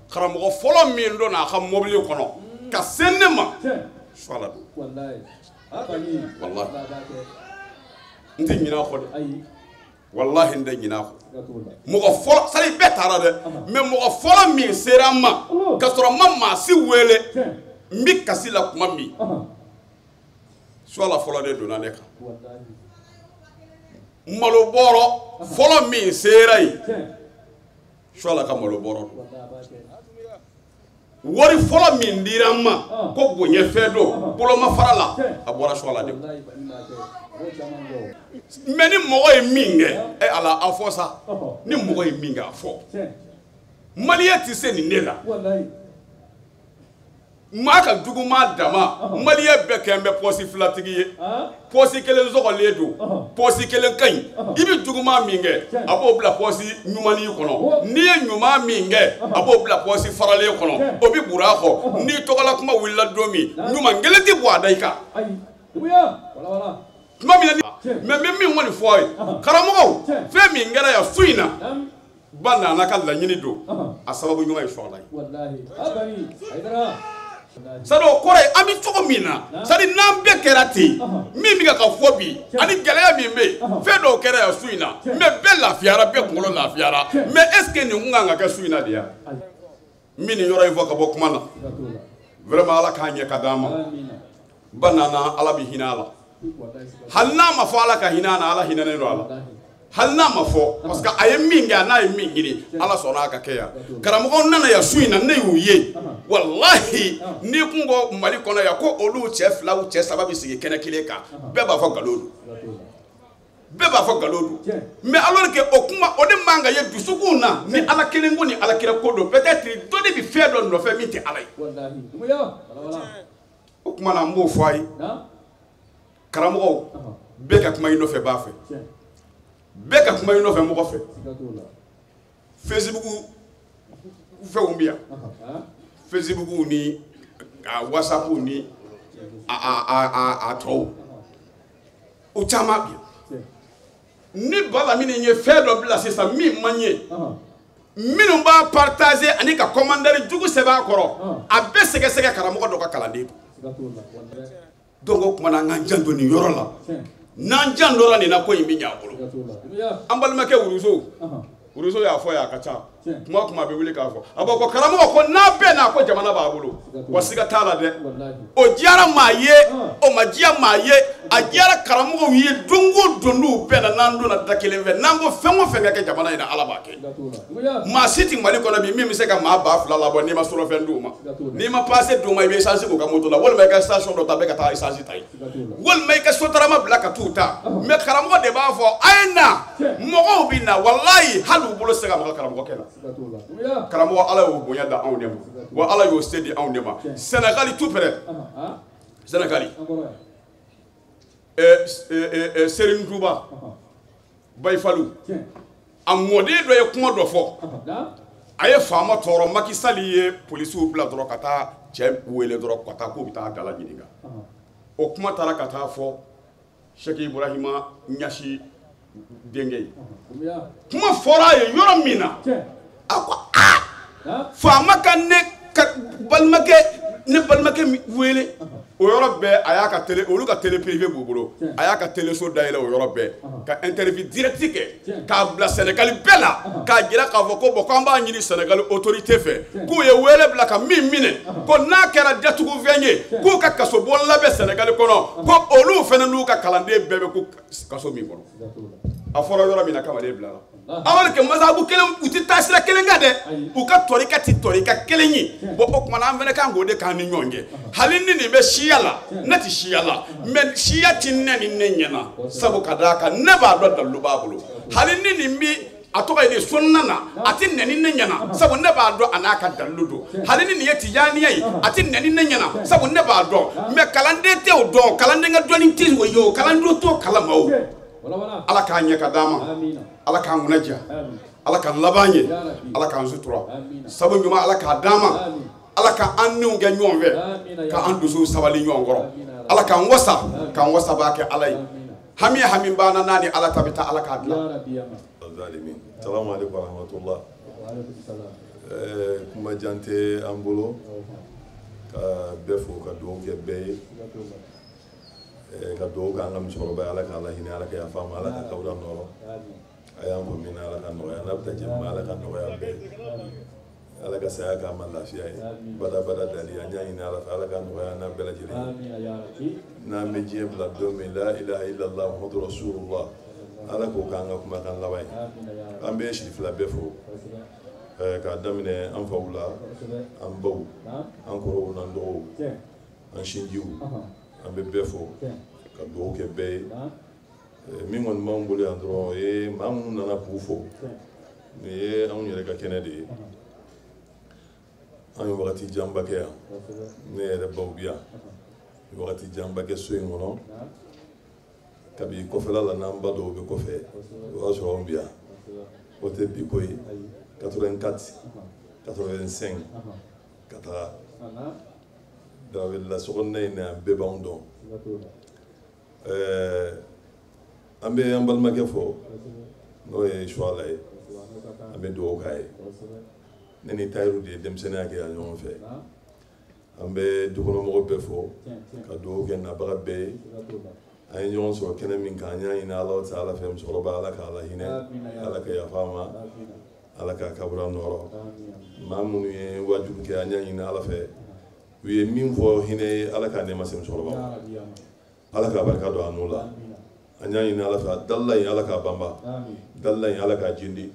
karamɔgɔ fɔlɔ min donna a ka mobili kɔnɔ ka se ne ma, Suala don. Walahi. N tɛ ɲinɛ a kɔ dɛ. Walahi n tɛ ɲinɛ a kɔ. Mɔgɔ fɔlɔ, sari bɛɛ taara dɛ, mais mɔgɔ fɔlɔ min sera n ma ka sɔrɔ n ma maa si wele, n bɛ kasi la kuma min, Suala fɔlɔ de donna ne kan. Malo bɔrɔ fɔlɔ min sera yen, Suala ka malo bɔrɔ don. Wari fɔlɔ min dira n ma ko bonyɛfɛn don bolomafara la, a bɔra Suala de. Mais ni mɔgɔ ye min kɛ, ɛ Ala a fɔ sa, ni mɔgɔ ye min kɛ a fɔ. Maliyɛn tɛ se nin de la. Maa ka jugu maa dama, maliyɛn bɛɛ kɛ n bɛ pɔsi filatigi ye, pɔsi kelen sɔgɔlen don, pɔsi kelen ka ɲi. I bɛ juguman min kɛ, a b'o bila pɔsi ɲumannin kɔnɔ. N'i ye ɲuman min kɛ, a b'o bila pɔsi faralen kɔnɔ, o bɛ bur'a kɔ. N'i tɔgɔla kuma wulila don min, ɲuman kelen tɛ bɔ a da i kan. Tuma min na, mais n bɛ min kɔni fɔ aw ye, karamɔgɔw, fɛn min kɛra yan su in na, ba nana ka laɲini don, a sababu ɲuman ye Suala ye. C'est-à-dire o kɔrɔ ye an bɛ cogo min na, c'est-à-dire n'an bɛɛ kɛra ten, min bɛ ka fɔ bi ani gɛlɛya min bɛ yen, fɛn dɔw kɛra yan su in na, mais bɛɛ lafiyara, bɛɛ kunkolo lafiyara, mais est ce que nin kun kan ka kɛ su in na de ya? N bɛ nin yɔrɔ in fɔ ka bɔ kuma na, vraiment Ala k'a ɲɛ ka d'an ma. Ba nana, Ala bɛ hinɛ a la. Hali n'a ma fɔ Ala ka hinɛ a la, Ala hinɛnen don a la. Hali n'a ma fɔ, parce que a ye min kɛ, a n'a ye min ɲini, Ala sɔnna a ka kɛ yan. Karamɔgɔw nana yan su in na, ne y'u ye, walahi, n'i kun ko Mali kɔnɔ yan ko olu cɛ fila u cɛ saba bɛ sigi kɛnɛ kelen kan, bɛɛ b'a fɔ nkalon don. Bɛɛ b'a fɔ nkalon don. Mais alors que o kuma, o de man ka ye dusukun na, ni Ala kelen ko ni Ala kira ko don, peut-être dɔ de bɛ fɛn dɔ nɔfɛ min tɛ Ala ye. O tuma na n b'o fɔ a ye. Karamɔgɔw bɛɛ ka kuma i nɔfɛ b'a fɛ, bɛɛ ka kuma i nɔfɛ mɔgɔ fɛ. Facebook fɛnw bɛ yan, Facebook ni a WhatsApp ni a tɔw o caman bɛ yan. Ni Balamini ye fɛn dɔ bila sisan min man ɲɛ, minnu b'a partager ani ka commentaire jugu sɛbɛn a kɔrɔ, a bɛɛ sɛgɛsɛgɛ karamɔgɔ dɔ ka kalanden don. Donc o tuma na an k'an janto nin yɔrɔ la, n'an jantora nin na ko in bɛ ɲɛ a bolo. An balimakɛ Wuruzo, Wuruzo y'a fɔ yan a ka ca, kuma o kuma a bɛ wuli k'a fɔ, a b'a fɔ karamɔgɔ ko n'a bɛɛ n'a ko jamana b'a bolo, wa siga t'a la dɛ, o diyara maa ye, o ma diya maa ye, a diyara karamɔgɔw ye don o don n'u bɛnna, n'an donna da kelen fɛ, n'an ko fɛn o fɛn ka kɛ jamana in na, Ala b'a kɛ. Maa si tɛ Mali kɔnɔ bi min bɛ se ka maa 2000 labɔ n'i ma sɔrɔfɛn d'u ma, n'i ma paase d'u ma, i bɛ essence k'u ka moto la, walima i ka station dɔ ta bɛɛ ka taa essence ta yen, walima i ka sotarama bila ka t'u ta. Mais karamɔgɔ de b'a fɔ a ye na, mɔgɔw bɛ na, walayi hali u bolo tɛ se ka maga karamɔgɔkɛ la. Karamɔgɔ Ala y'o bonya da anw de ma, wa Ala y'o se di anw de ma. Sénégal tout près, Sénégal Serigne Touba Baye Fallou a mɔden dɔ ye kuma dɔ fɔ, a ye faama tɔɔrɔ. Macky Sall ye polisiw bila dɔrɔn ka taa cɛ wele dɔrɔn ka taa k'u bɛ taa dala ɲininka. O kuma taara ka taa fɔ Cheikh Ibrahima Niasse denkɛ ye. Kuma fɔra a ye yɔrɔ min na, a ko aa, faama ka ne ka balimakɛ, ne balimakɛ wele. O yɔrɔ bɛɛ a y'a ka télé, olu ka télé privé b'u bolo, a y'a ka téléso dayɛlɛ o yɔrɔ bɛɛ ka interview direct kɛ k'a bila Sénégal bɛɛ la, k'a jira k'a fɔ ko bon k'an b'a ɲini Sénégal autorité fɛ k'u ye wele bila ka min minɛ, ko n'a kɛra datugufɛn ye k'u ka kasobon labɛn Sénégal kɔnɔ, ko olu fana n'u ka kalanden bɛɛ bɛ ko kaso min kɔnɔ. A fɔra yɔrɔ min na kamalen bilala. Alors que masabu kelen u tɛ taa sira kelen kan dɛ, u ka tɔrika tɛ tɔrika kelen ye. Bon o tuma na an fana kan k'o de k'an ni ɲɔgɔn cɛ. Hali ni nin bɛ siya la, ne tɛ siya la, mais siya tɛ ne ni ne ɲɛna, sabu ka d'a kan ne b'a dɔn dalilu b'a bolo. Hali ni nin bi a tɔgɔ ye di sunna na, a tɛ nɛni ne ɲɛna, sabu ne b'a dɔn a n'a ka dalilu don. Hali ni nin ye tijaniya ye, a tɛ nɛni ne ɲɛna, sabu ne b'a dɔn. Mais kalanden tɛ o dɔn, kalanden ka dɔnni tɛ o ye o, kalanden t'o kalama o. Ala k'a ɲɛ ka d'an ma, Ala k'an kunna diya, Ala k'an laban ɲɛ, Ala k'an sutura, sabu ɲuman Ala k'a d'an ma, Ala k'an niw kɛ ɲɔgɔn fɛ, k'an dusuw sabali ɲɔgɔn kɔrɔ, Ala k'an wasa, k'an wasa b'a kɛ Ala ye. Hami hami banna n'a ni Ala ta bɛ taa, Ala k'a dilan. Salamu aleykum wa rahmatullah. Kuma jan tɛ an bolo, ka bɛɛ fo ka dugawu kɛ bɛɛ ye. Ka dugawu k'an ka musokɔrɔba ye, Ala k'a lahinɛ, Ala ka yafa a ma, Ala ka kawura nɔrɔ. A y'an fɔ min na, Ala ka nɔgɔya, n'a bɛ taa jɛma, Ala ka nɔgɔya bɛɛ. Ala ka saya k'a ma lafiya ye. Bada bada dali, an y'a ɲini Ala fɛ, Ala ka nɔgɔya n'a bɛɛ lajɛlen ye. N'an bɛ diɲɛ bila don min, la ilaha illallah muhammadu rasulullah, Ala k'o k'an ka kumakan laban ye. An bɛ sirifila bɛɛ fo, k'a daminɛ an faw la, an baw, an kɔrɔw n'an dɔgɔw, an sinjiw, an bɛ bɛɛ fo ka dugawu kɛ bɛɛ ye. Min kɔni b'anw bolo yan dɔrɔn o ye maa minnu nana k'u fo, nin ye anw yɛrɛ ka kɛnɛ de ye. An ye wagati janba kɛ yan, ne yɛrɛ baw bi yan, wagati janba kɛ so in kɔnɔ, kabi kɔfɛla la n'an ba dɔw bɛ kɔfɛ, o y'a sɔrɔ anw bi yan. O tɛ bi ko ye. 84 85 ka taga Darawelila sokɔnɔna in na, bɛɛ b'anw dɔn. An bɛ an balimakɛ fo, n'o ye Suwala ye, an bɛ dugawu k'a ye. Ne ni Tayiru de ye denmisɛnninya kɛ yan ɲɔgɔn fɛ. An bɛ dukɔnɔmɔgɔ bɛɛ fo ka dugawu kɛ nabaga bɛɛ ye. An ye ɲɔgɔn sɔrɔ kɛnɛ min kan, an y'a ɲini Ala ta Ala fɛ, musokɔrɔba Ala k'a lahinɛ, Ala ka yafa a ma, Ala k'a kabura nɔrɔ. Maa minnu ye waajuli kɛ, an y'a ɲini Ala fɛ, u ye min fɔ hinɛ ye, Ala k'a nɛɛma se musokɔrɔba ma, Ala k'a barika don a n'o la. An y'a ɲini Ala fɛ, a dalila in Ala k'a banba, dalila in Ala k'a jindi.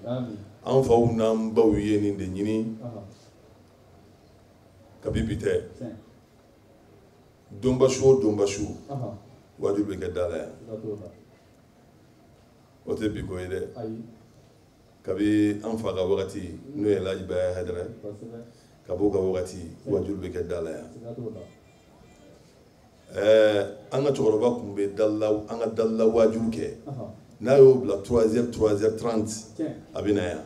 An faw n'an baw ye nin de ɲini kabi bi tɛ. Donba su o donba su, waajuli bɛ kɛ da la yan, o tɛ bi ko ye dɛ. Kabi an fa ka wagati, n'o ye Laji Baya Hayidara ye, ka b'o ka wagati, waajuli bɛ kɛ da la yan. An ka cɛkɔrɔba tun bɛ an ka dalila waajulu kɛ n'a y'o bila 3h 3h30 a bɛ na yan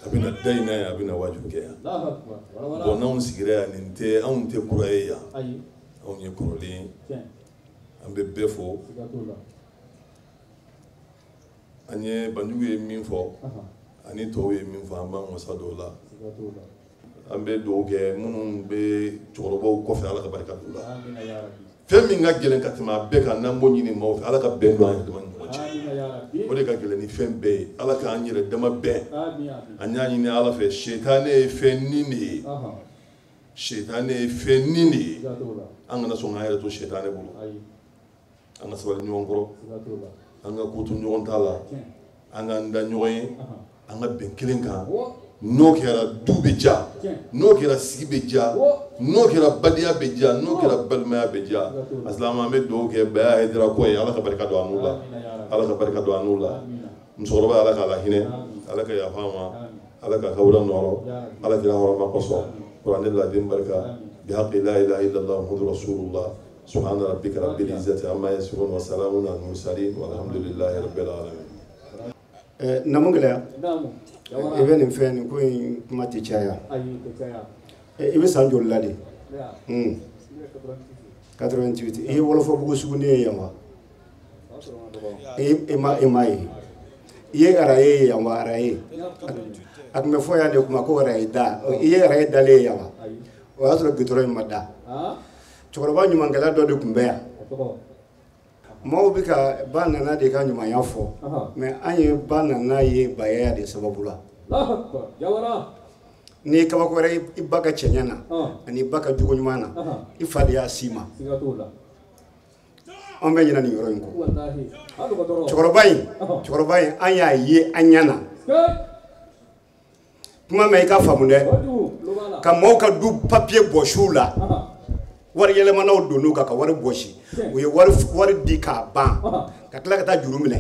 a bɛ na da in na yan a bɛ na waajulu kɛ yan bon n'anw sigira yan nin tɛ anw tɛ kura ye yan anw ye kɔrɔlen ye an bɛ bɛɛ fo an ye Banjugu ye min fɔ ani tɔw ye min fɔ an b'an wasa don o la an bɛ dugawu kɛ minnu bɛ cɛkɔrɔbaw kɔfɛ Ala ka barika don u la fɛn min ka gɛlɛn ka tɛmɛ a bɛɛ kan n'an b'o ɲini maaw fɛ Ala ka bɛn don an yɛrɛ dama ni ɲɔgɔn cɛ o de ka gɛlɛn ni fɛn bɛɛ ye Ala k'an yɛrɛ dama bɛn an y'a ɲini Ala fɛ sitanɛ ye fɛn ni de ye sitanɛ ye fɛn ni de ye an kana sɔn k'an yɛrɛ to sitanɛ bolo an ka sabali ɲɔgɔn kɔrɔ an ka ko to ɲɔgɔn ta la an k'an da ɲɔgɔn ye an ka bɛn kelen kan n'o kɛra du bɛ ja n'o kɛra sigi bɛ ja n'o kɛra badenya bɛ ja n'o kɛra balimaya bɛ ja asilamu an bɛ dugawu kɛ Baya Hayidara kɔ ye Ala ka barika don a n'u la Ala ka barika don a n'u la musokɔrɔba Ala k'a lahinɛ Ala ka yafa a ma Ala ka kawura nɔrɔ Ala kira hɔrɔma kosɔn kuranɛ laden barika bi haqi la ilaha illallah muhammadu rasulullah subhana rabbika rabbil izzati amma yasifun wa salamun alal mursalin walhamdulillahi rabbil alamin. Namu gɛlɛya i bɛ nin fɛn nin ko in kuma tɛ caya i bɛ san joli la de 88 i ye Wɔlɔfɔbugu sugunden ye yan wa e m'a ye i ye araye ye yan wa araye a tun bɛ fɔ yan de kuma ko araye da i ye araye dalen ye yan wa o y'a sɔrɔ gitɔrɔ in ma da cɛkɔrɔba ɲumankɛla dɔ de tun bɛ yan maaw bɛ ka ba nana de ka ɲumanya fɔ mɛ an ye ba nana ye Bayaya de sababu la n'i ye kabako wɛrɛ i ba ka cɛɲɛ na ani i ba ka jogo ɲuman na i fa de y'a s'i ma an bɛ ɲinɛ nin yɔrɔ in kɔ cɛkɔrɔba in an y'a ye an ɲɛ na kuma mɛn i ka faamu dɛ ka maaw ka du papiye bɔsi u la wari yɛlɛmanaw donn'u kan ka wari bɔsi u ye wari di k'a ban ka tila ka taa juru minɛ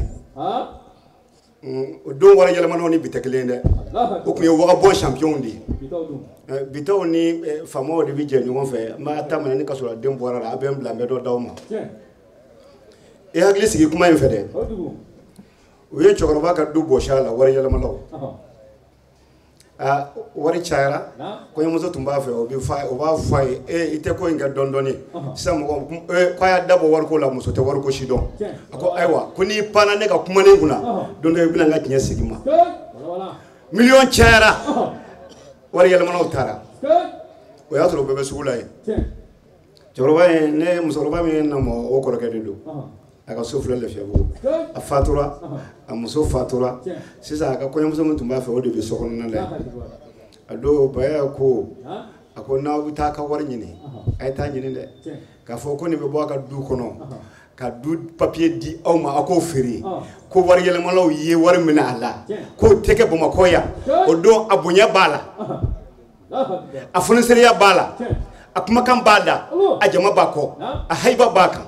o don wari yɛlɛmanaw ni bi tɛ kelen ye dɛ o tun ye wagabɔn champion de ye bitaw ni faamaw de bɛ jɛ ɲɔgɔn fɛ n b'a ta minɛ ni kasɔrɔ den bɔra la a bɛ n bila n bɛ dɔ d'aw ma i hakili sigi kuma in fɛ dɛ u ye cɛkɔrɔba ka du bɔsi a la wari yɛlɛmanaw wari cayara kɔɲɔmuso tun b'a fɛ o b'a fɔ a ye e i tɛ ko in kɛ dɔɔni dɔɔni sisan mɔgɔ k'a y'a dabɔ wariko la muso tɛ wariko si dɔn a ko ayiwa ko n'i panna ne ka kumanen kunna don dɔ i bɛna n ka tiɲɛ segin ma miliyɔn cayara wari yɛlɛmanaw taara o y'a sɔrɔ o bɛɛ bɛ sugu la yen cɛkɔrɔba in ne musokɔrɔba min ye na mɔ o kɔrɔkɛ de don a ka so filɛ Lafiyabugu a fatura a muso fatura sisan a ka kɔɲɔmuso min tun b'a fɛ o de bɛ so kɔnɔna la a don Baya ko a ko n'aw bɛ taa ka wari ɲini a ye taa ɲini dɛ k'a fɔ ko nin bɛ bɔ a ka du kɔnɔ ka du papiye di aw ma aw k'o feere ko wari yɛlɛmalaw ye wari minɛ a la k'o tɛ kɛ Bamakɔ yan o don a bonya b'a la a fonisereya b'a la a kumakan b'a la a jama b'a kɔ a hayiba b'a kan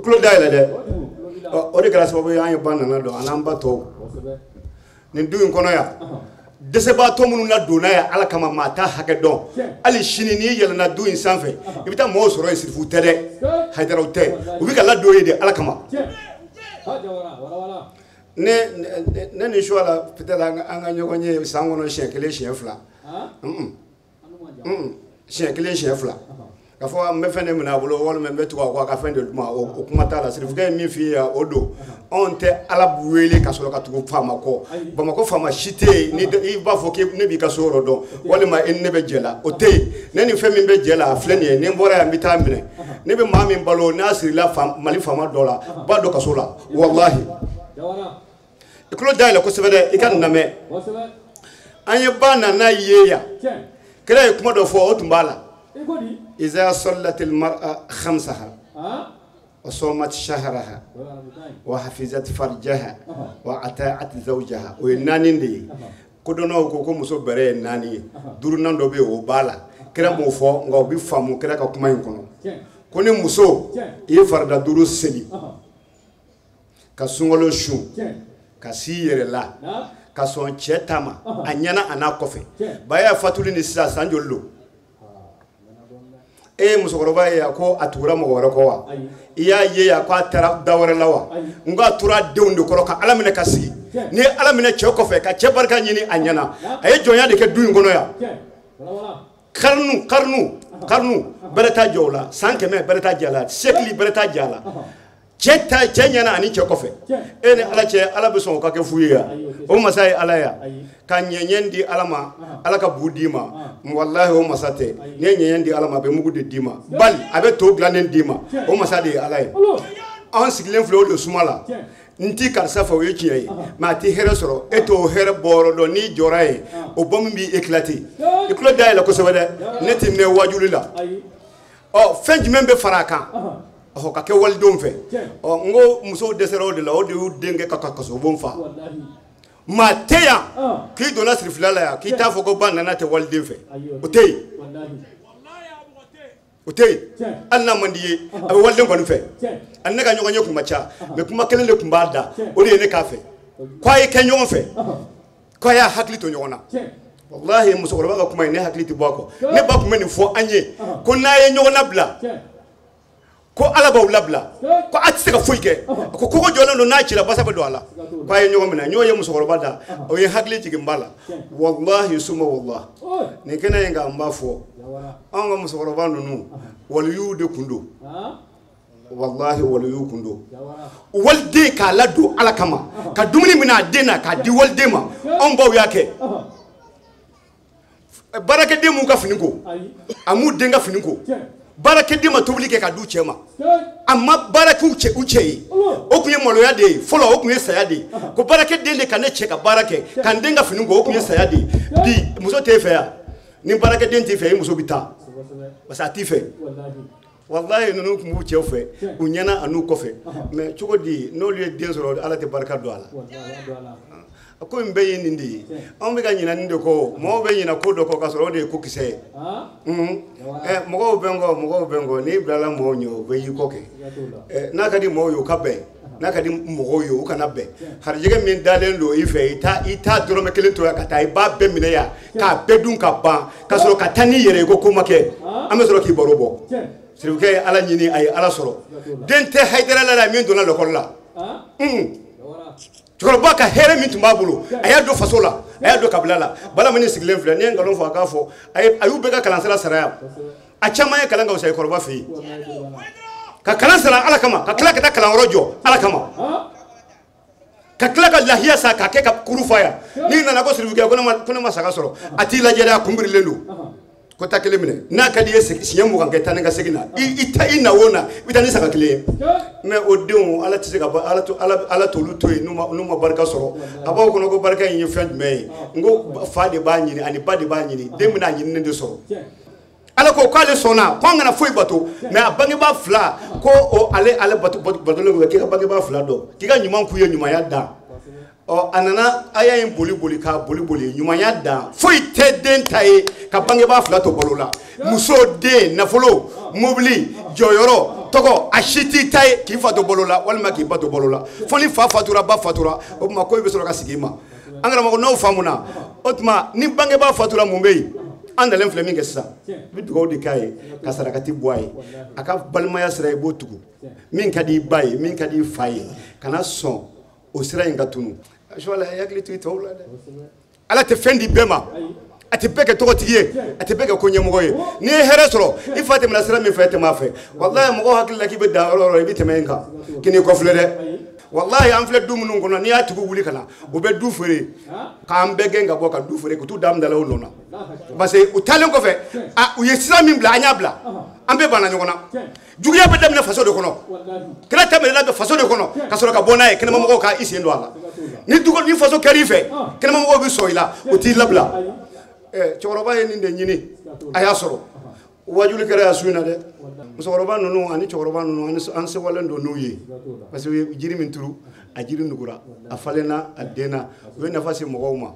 tulo dayɛlɛ dɛ o de kɛra sababu ye an ye ba nana dɔn an'an ba tɔw nin du in kɔnɔ yan dɛsɛbaatɔ minnu na donna yan Ala kama maa t'a hakɛ dɔn hali sini n'i yɛlɛnna du in sanfɛ i bɛ taa mɔgɔw sɔrɔ yen sirifuw tɛ dɛ hayidaraw tɛ u bɛ ka ladon yen de Ala kama ne ni Suwala peut-être an ka ɲɔgɔn ye san kɔnɔ siɲɛ kelen siɲɛ fila siɲɛ kelen siɲɛ fila k'a fɔ n bɛ fɛn de minɛ a bolo walima n bɛ tugu a kɔ a ka fɛn de d'u ma o kuma t'a la sirifukɛ ye min f'i ye o don anw tɛ Ala wele ka sɔrɔ ka tugu faama kɔ Bamakɔ faama si tɛ yen ni i b'a fɔ k'i ne b'i ka so yɔrɔ dɔn walima i ni ne bɛ jɛ la o tɛ yen ne ni fɛn min bɛ jɛ la a filɛ nin ye ni n bɔra yan n bɛ taa minɛ ne bɛ maa min balo n'a sirila Mali faama dɔ la ba dɔ kaso la walahi i tulo dayɛlɛ kosɛbɛ dɛ i ka nin lamɛn an ye ba nana ye yan kira ye kuma dɔ fɔ o tun b'a la إذا صلت المرأة خمسها وصومت شهرها وحفظت فرجها وأطاعت زوجها o ye naani de ye kodɔnnaw ko ko muso bɛrɛ ye naani ye duurunan dɔ bɛ yen o b'a la kira m'o fɔ nka o bɛ faamu kira ka kuma in kɔnɔ ko ni muso i ye farida duuru seli ka sunkalo sun ka s'i yɛrɛ la ka sɔn cɛ ta ma a ɲɛna a n'a kɔfɛ Baya fatuli ni sisan san joli don? E ye musokɔrɔba ye a ko a tugura mɔgɔ wɛrɛ kɔ wa? I y'a ye a ko a taara da wɛrɛ la wa? N ko a tora denw de kɔrɔ ka Ala minɛ ka sigi. N'i ye Ala minɛ cɛ kɔfɛ ka cɛ barika ɲini a ɲɛna, a ye jɔnya de kɛ du in kɔnɔ yan. Karnu bɛrɛ t'a jɔ o la, san 100 bɛrɛ t'a jɔ a la, siècle bɛrɛ t'a jɔ a la. Cɛ ta cɛ ɲɛna ani cɛ kɔfɛ. E ni Ala cɛ, Ala bɛ sɔn o ka kɛ fu ye yan. O masa ye Ala ye ka ɲɛɲɛ di Ala ma, Ala ka bu d'i ma. Walahi o masa tɛ. N'i ye ɲɛɲɛ di Ala ma, a bɛ mugu de d'i ma. Bali a bɛ to dilannen d'i ma. O masa de ye Ala ye. An sigilen filɛ o de suma la. N ti karisa fɛ, o ye tiɲɛ ye, mais a ti hɛrɛ sɔrɔ. E t'o hɛrɛ bɔyɔrɔ dɔn. N'i jɔra yen, o bɔn min b'i éclater. I tulo dayɛlɛ kosɛbɛ dɛ. Ne ti mɛn wajuli la. Ɔ fɛn jumɛn bɛ fara a kan? Ɔhɔ, ka kɛ walidenw fɛ. Ɔ n ko musow dɛsɛra o de la, o de y'u den kɛ ka kasobon fa. Maa tɛ yan k'i donna sirifila la yan k'i t'a fɔ ko ba nana tɛ waliden fɛ. O tɛ yen. O tɛ yen. Hali n'a man di ye, a bɛ waliden kɔni fɛ. Ani ne ka ɲɔgɔn ye kun ma ca, mais kuma kelen de tun b'a da, o de ye ne k'a fɛ. K'a ye kɛ ɲɔgɔn fɛ, k'a y'a hakili to ɲɔgɔn na. Walahi musokɔrɔba ka kuma in, ne hakili tɛ bɔ a kɔ. Ne ba tun bɛ nin fɔ an ye ko n'a ye ɲɔgɔn labila, ko Ala b'aw labila, ko a tɛ se ka foyi kɛ. A ko kogo jɔlen don, n'a cira basa bɛ don a la. K'a ye ɲɔgɔn minɛ. N y'o ye musokɔrɔba da, o ye hakili jigin ba la. Walahi suma walahi. Nin kɛnɛ in kan n b'a fɔ, anw ka musokɔrɔba ninnu waliyuw de kun don. Walahi waliyuw kun don. Waliden k'a ladon Ala kama, ka dumuni minɛ a den na k'a di waliden ma, anw baw y'a kɛ. Baarakɛden m'u ka fini ko, a m'u den ka fini ko. Baarakɛden ma tobili kɛ ka d'u cɛ ma, a ma baara k'u cɛ ye. O tun ye maloya de ye fɔlɔ, o tun ye saya de ye. Ko baarakɛden de ka ne cɛ ka baara kɛ ka n den ka fini ko, o tun ye saya de ye. Bi muso t'e fɛ yan, ni baarakɛden t'i fɛ, i muso bɛ taa parce que a t'i fɛ. Walahi ninnu tun b'u cɛw fɛ, u ɲɛna an'u kɔfɛ. Mais cogo di n'olu ye den sɔrɔ, Ala tɛ barika don a la. Ko in bɛɛ ye nin de ye. Anw bɛ ka ɲinɛ nin de kɔ. Mɔgɔw bɛ ɲinɛ ko dɔ kɔ k'a sɔrɔ o de ye ko kisɛ ye. Mɔgɔw bɛ n kɔ, mɔgɔw bɛ n kɔ. N'i bilala mɔgɔw ɲɛ, o bɛ y'i kɔ kɛ. N'a ka di mɔgɔw ye, u ka bɛn. N'a ka di mɔgɔw ye, u kana bɛn. Harijɛgɛ min dalen don i fɛ, i t'a dɔrɔmɛ kelen to yan ka taa, i b'a bɛɛ minɛ yan k'a bɛɛ dun ka ban, ka sɔrɔ ka taa n'i yɛrɛ ye ko ko ma kɛ. An bɛ sɔrɔ k'i baro bɔ. Sirifukɛ ye Ala ɲini, a ye Ala sɔrɔ. Den tɛ Hayidara la min donna lakɔli la. Cɛkɔrɔba ka hɛrɛ min tun b'a bolo, a y'a don faso la, a y'a don kabila la. Balamani sigilen filɛ, n'i ye nkalon fɔ a k'a fɔ. A y'u bɛɛ ka kalansira sara yan. A caman ye kalan ka fisaya kɔrɔba fɛ yen. Ka kalan sara Ala kama, ka tila ka taa kalanyɔrɔ jɔ Ala kama. Ka tila ka lahiya sa k'a kɛ ka kuru fa yan. N'i nana ko sirifukɛ ko ne ma saga sɔrɔ, a t'i lajɛ dɛ, a kunbirilen don. Ko ta kelen minɛ. N'a ka di i ye siɲɛ 20 kɛ taa ni ka segin na, i ta i na o na, i bɛ taa ni saga kelen ye. Mais o denw Ala tɛ se ka Ala t'olu to yen n'u ma barika sɔrɔ. A b'aw kɔnɔ ko barika in ye fɛn jumɛn ye? N ko fa de b'a ɲini ani ba de b'a ɲini, den bɛna ɲininen de sɔrɔ. Ala ko k'ale sɔnna k'an kana foyi bato, mais a bangebaa fila ko o ale batolen kɛ, k'i ka bangebaa fila dɔn, k'i ka ɲuman k'u ye, ɲumanya dan. Ɔ a nana aya in boli boli k'a boli boli, ɲumanya dan. Foyi tɛ den ta ye ka bangebaa fila to balo la. Muso, den, nafolo, mobili, jɔyɔrɔ, tɔgɔ, a si t'i ta ye k'i fa to balo la walima k'i ba to balo la. Fo ni fa fatura, ba fatura, o tuma ko i bɛ sɔrɔ ka sigi i ma. An karamɔgɔ, n'aw faamuna, o tuma ni bangebaa fatura mun bɛ yen? An nalen filɛ min kɛ sisan, i bɛ dugawu de k'a ye ka sarakati bɔ a ye. A ka balimaya sira i b'o tugu. Min ka di i ba ye, min ka di i fa ye, kana sɔn o sira in ka tunu. Suwala, i hakili to i tɔw la dɛ. Ala tɛ fɛn di bɛɛ ma. A tɛ bɛɛ kɛ tɔgɔtigi ye, a tɛ bɛɛ kɛ ko ɲɛmɔgɔ ye. N'i ye hɛrɛ sɔrɔ, i fa tɛmɛna sira min fɛ, e tɛmɛ a fɛ. Walahi mɔgɔw hakili la k'i bɛ dan yɔrɔ o yɔrɔ, i bɛ tɛmɛ yen kan. K'i n'i kɔfilɛ dɛ. Walahi an filɛ du minnu kɔnɔ, n'i y'a tigi wuli ka na, u bɛ du feere, k'an bɛɛ gɛn ka bɔ ka du feere, k'u t'u da dala o nɔ na. Parce que u taalen kɔfɛ, u ye sira min bila, an y'a bila. An bɛɛ banna ɲɔgɔn na. Juguya bɛ daminɛ faso de kɔnɔ. Kɛlɛ tɛmɛna bɛ faso de kɔnɔ, ka sɔrɔ ka bɔ n'a ye, kɛnɛmamɔgɔw ka i sen don a la. Ni du ni faso kɛr'i fɛ, kɛnɛmamɔgɔw bɛ sɔn i la, u t'i labila. Cɛkɔrɔba ye nin de ɲini, a y'a sɔrɔ. Wajuli kɛra yan su in na dɛ. Musokɔrɔba ninnu ani cɛkɔrɔba ninnu, an sewalen don n'u ye. Parce que u ye jiri min turu, a jiri nugura, a falenna, a denna. U ye nafa se mɔgɔw ma.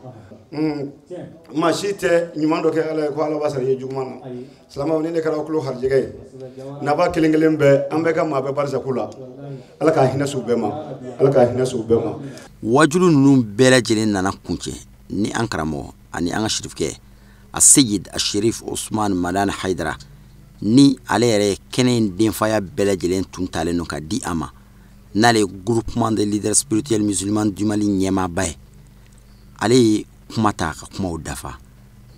Maa si tɛ ɲuman dɔ kɛ Ala ye ko Ala b'a sara i ye juguman na. Silamɛw, ni ne kɛra aw tulo harijɛgɛ ye. Naba kelen kelen bɛɛ, an bɛɛ ka maa bɛɛ barisaku la. Ala k'a hinɛ s'u bɛɛ ma. Ala k'a hinɛ s'u bɛɛ ma. Wajulu ninnu bɛɛ lajɛlen nana kuncɛ ni an karamɔgɔ ani an ka sirifukɛ Aseyid Asherif Usman Madani Hayidara Ni ale yɛrɛ ye kɛnɛ in denfaya bɛɛ lajɛlen tun talen don ka di a ma, n'ale ye groupement des leaders spirituels musulmans du Mali ɲɛmaaba ye, ale ye kuma ta ka kumaw dafa.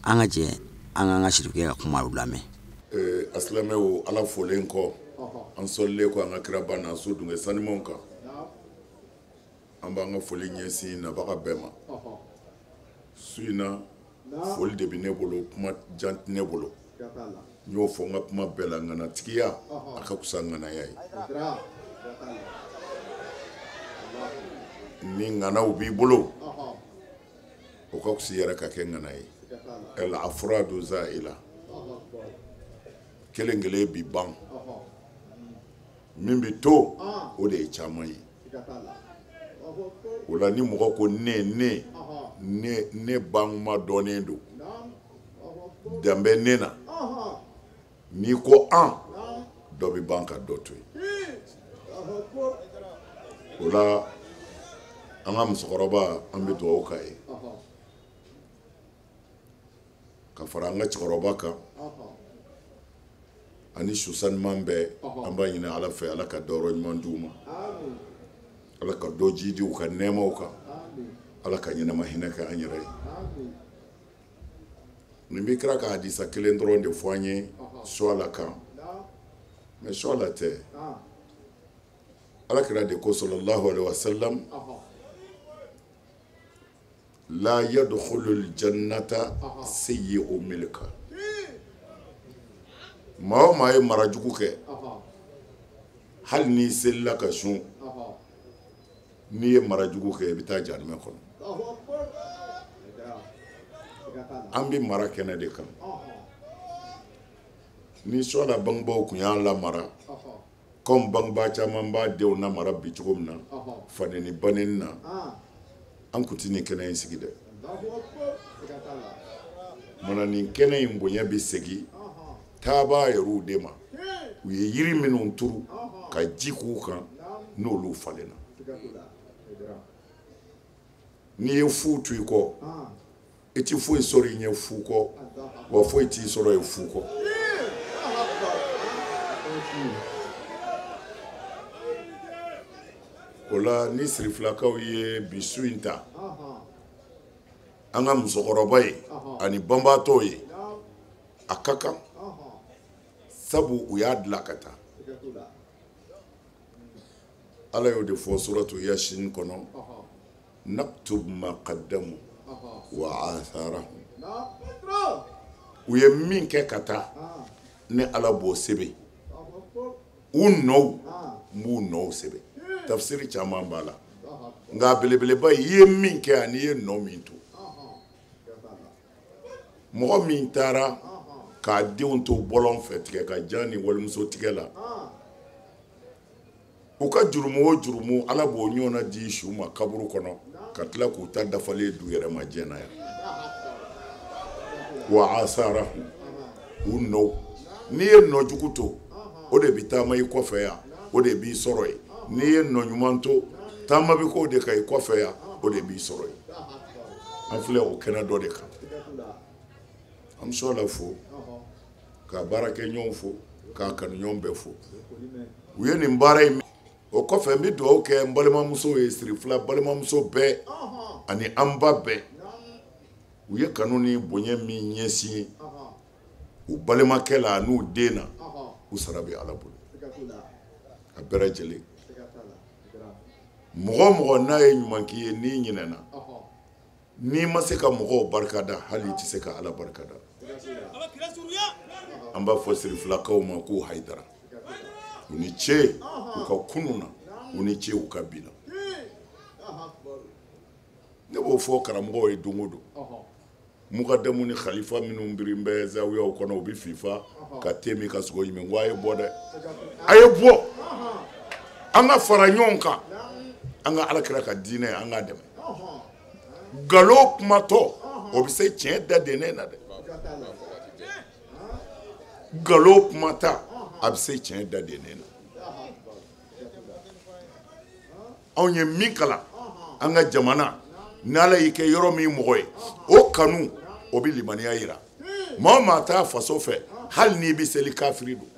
An ka jɛ an k'an ka sirifukɛ ka kumaw lamɛn. A silamɛw, Ala folen kɔ, an sɔlilen kɔ an ka kiraba n'a so dungɛ sanumanw kan, an b'an ka foli ɲɛsin nabaga bɛɛ ma. Su in na, foli de bɛ ne bolo, kuma jan tɛ ne bolo. N y'o fɔ n ka kuma bɛɛ la, ŋanatigiya a ka fisa ŋanaya ye. Ni ŋanaw b'i bolo, o ka fisa i yɛrɛ ka kɛ ŋana ye. El afradu zaila, kelen kelen bi ban, min bɛ to o de ye caman ye. O la ni mɔgɔ ko ne ne ne ne bankuma dɔnnen don, dan bɛ ne na. N'i ko an, dɔ bɛ ban ka dɔ to yen. O la an ka musokɔrɔba, an bɛ dugawu k'a ye ka fara an ka cɛkɔrɔba kan ani susanuman bɛɛ. An b'a ɲini Ala fɛ, Ala ka dɔyɔrɔ ɲuman d'u ma, Ala ka dɔ jidi u ka nɛɛmaw kan, Ala ka ɲɛnama hinɛ kɛ an yɛrɛ ye. Nin bɛ kira ka hadisa kelen dɔrɔn de fɔ an ye suwala kan, mais suwala tɛ. Ala kira de ko sallallahu alaihi wa sallam, la yadkhulul jannata sayyi'u milka. Maa o maa ye mara jugu kɛ, hali n'i selila ka sun, n'i ye mara jugu kɛ, i bɛ taa jahanama kɔnɔ. An bɛ mara kɛnɛ de kan. Ni suwala bangebaaw tun y'an lamara comme bangebaa caman b'a denw lamara bi cogo min na, faneni baneni na, an tun tɛ nin kɛnɛ in sigi dɛ. Mana nin kɛnɛ in bonya bɛ segin taabaa yɛrɛw de ma. U ye yiri minnu turu ka ji k'u kan, n'olu falenna. N'i ye fu tu i kɔ, i ti foyi sɔrɔ i ɲɛ fu kɔ, wa foyi t'i sɔrɔ yen fu kɔ. O la ni sirifilakaw ye bi su in ta, an ka musokɔrɔba ye ani banbaatɔw ye, a ka kan, sabu u y'a dilan ka taa. Ala y'o de fɔ suratu Yasin kɔnɔ, naktub ma qaddamu wa atharahum. U ye min kɛ ka taa, ne Ala b'o sɛbɛn. U nɔw, n b'u nɔw sɛbɛn. Tafsiri caman b'a la, nka belebeleba i ye min kɛ ani i ye nɔ min to. Mɔgɔ min taara k'a denw to bɔlɔn fɛ tigɛ ka jan ni walimuso tigɛ la, u ka jurumu o jurumu, Ala b'o ɲɔgɔnna di su ma kaburu kɔnɔ, ka tila k'u ta dafalen d'u yɛrɛ ma diɲɛ na yan. Wa asarahum, u nɔw. N'i ye nɔ jugu to, o de bɛ taama i kɔfɛ yan, o de b'i sɔrɔ yen. N'i ye nɔ ɲuman to, taama bɛ k'o de kan i kɔfɛ yan, o de b'i sɔrɔ yen. An filɛ o kɛnɛ dɔ de kan. An bɛ sɔrɔ fo, ka baarakɛɲɔgɔnw fo, k'a kanuɲɔgɔn bɛɛ fo. U ye nin baara in. O kɔfɛ n bɛ dugawu kɛ n balimamuso ye, sirifila balimamuso bɛɛ ani an ba bɛɛ. U ye kanu ni bonya min ɲɛsin u balimakɛ la n'u den na, u sara bɛ Ala bolo. A bɛɛ lajɛlen. Mɔgɔ o mɔgɔ n'a ye ɲuman k'i ye, n'i ɲinɛna, n'i ma se ka mɔgɔw barika da, hali i tɛ se ka Ala barika da. An b'a fɔ sirifilakaw ma k'u hayidara. U ni ce u ka kunun na, u ni ce u ka bi na. Ne b'o fɔ karamɔgɔw ye don o don. Mukadamu ni khalifa minnu birin bɛ zawiyaw kɔnɔ, u bɛ fifa ka te min ka sogo ɲimi, n ko a ye bɔ dɛ, a ye bɔ, an ka fara ɲɔgɔn kan, an ka Ala kira ka diinɛ, an k'a dɛmɛ. Nkalon kumatɔ, o bɛ se tiɲɛ da dennen na dɛ. Nkalon kumata, a bɛ se tiɲɛ da dennen na. Anw ye min kalan an ka jamana, n'Ala y'i kɛ yɔrɔ min mɔgɔ ye, o kanu, o bɛ limaniya yira. Maa o maa t'a faso fɛ, Hali n'i bɛ seli kafiri don.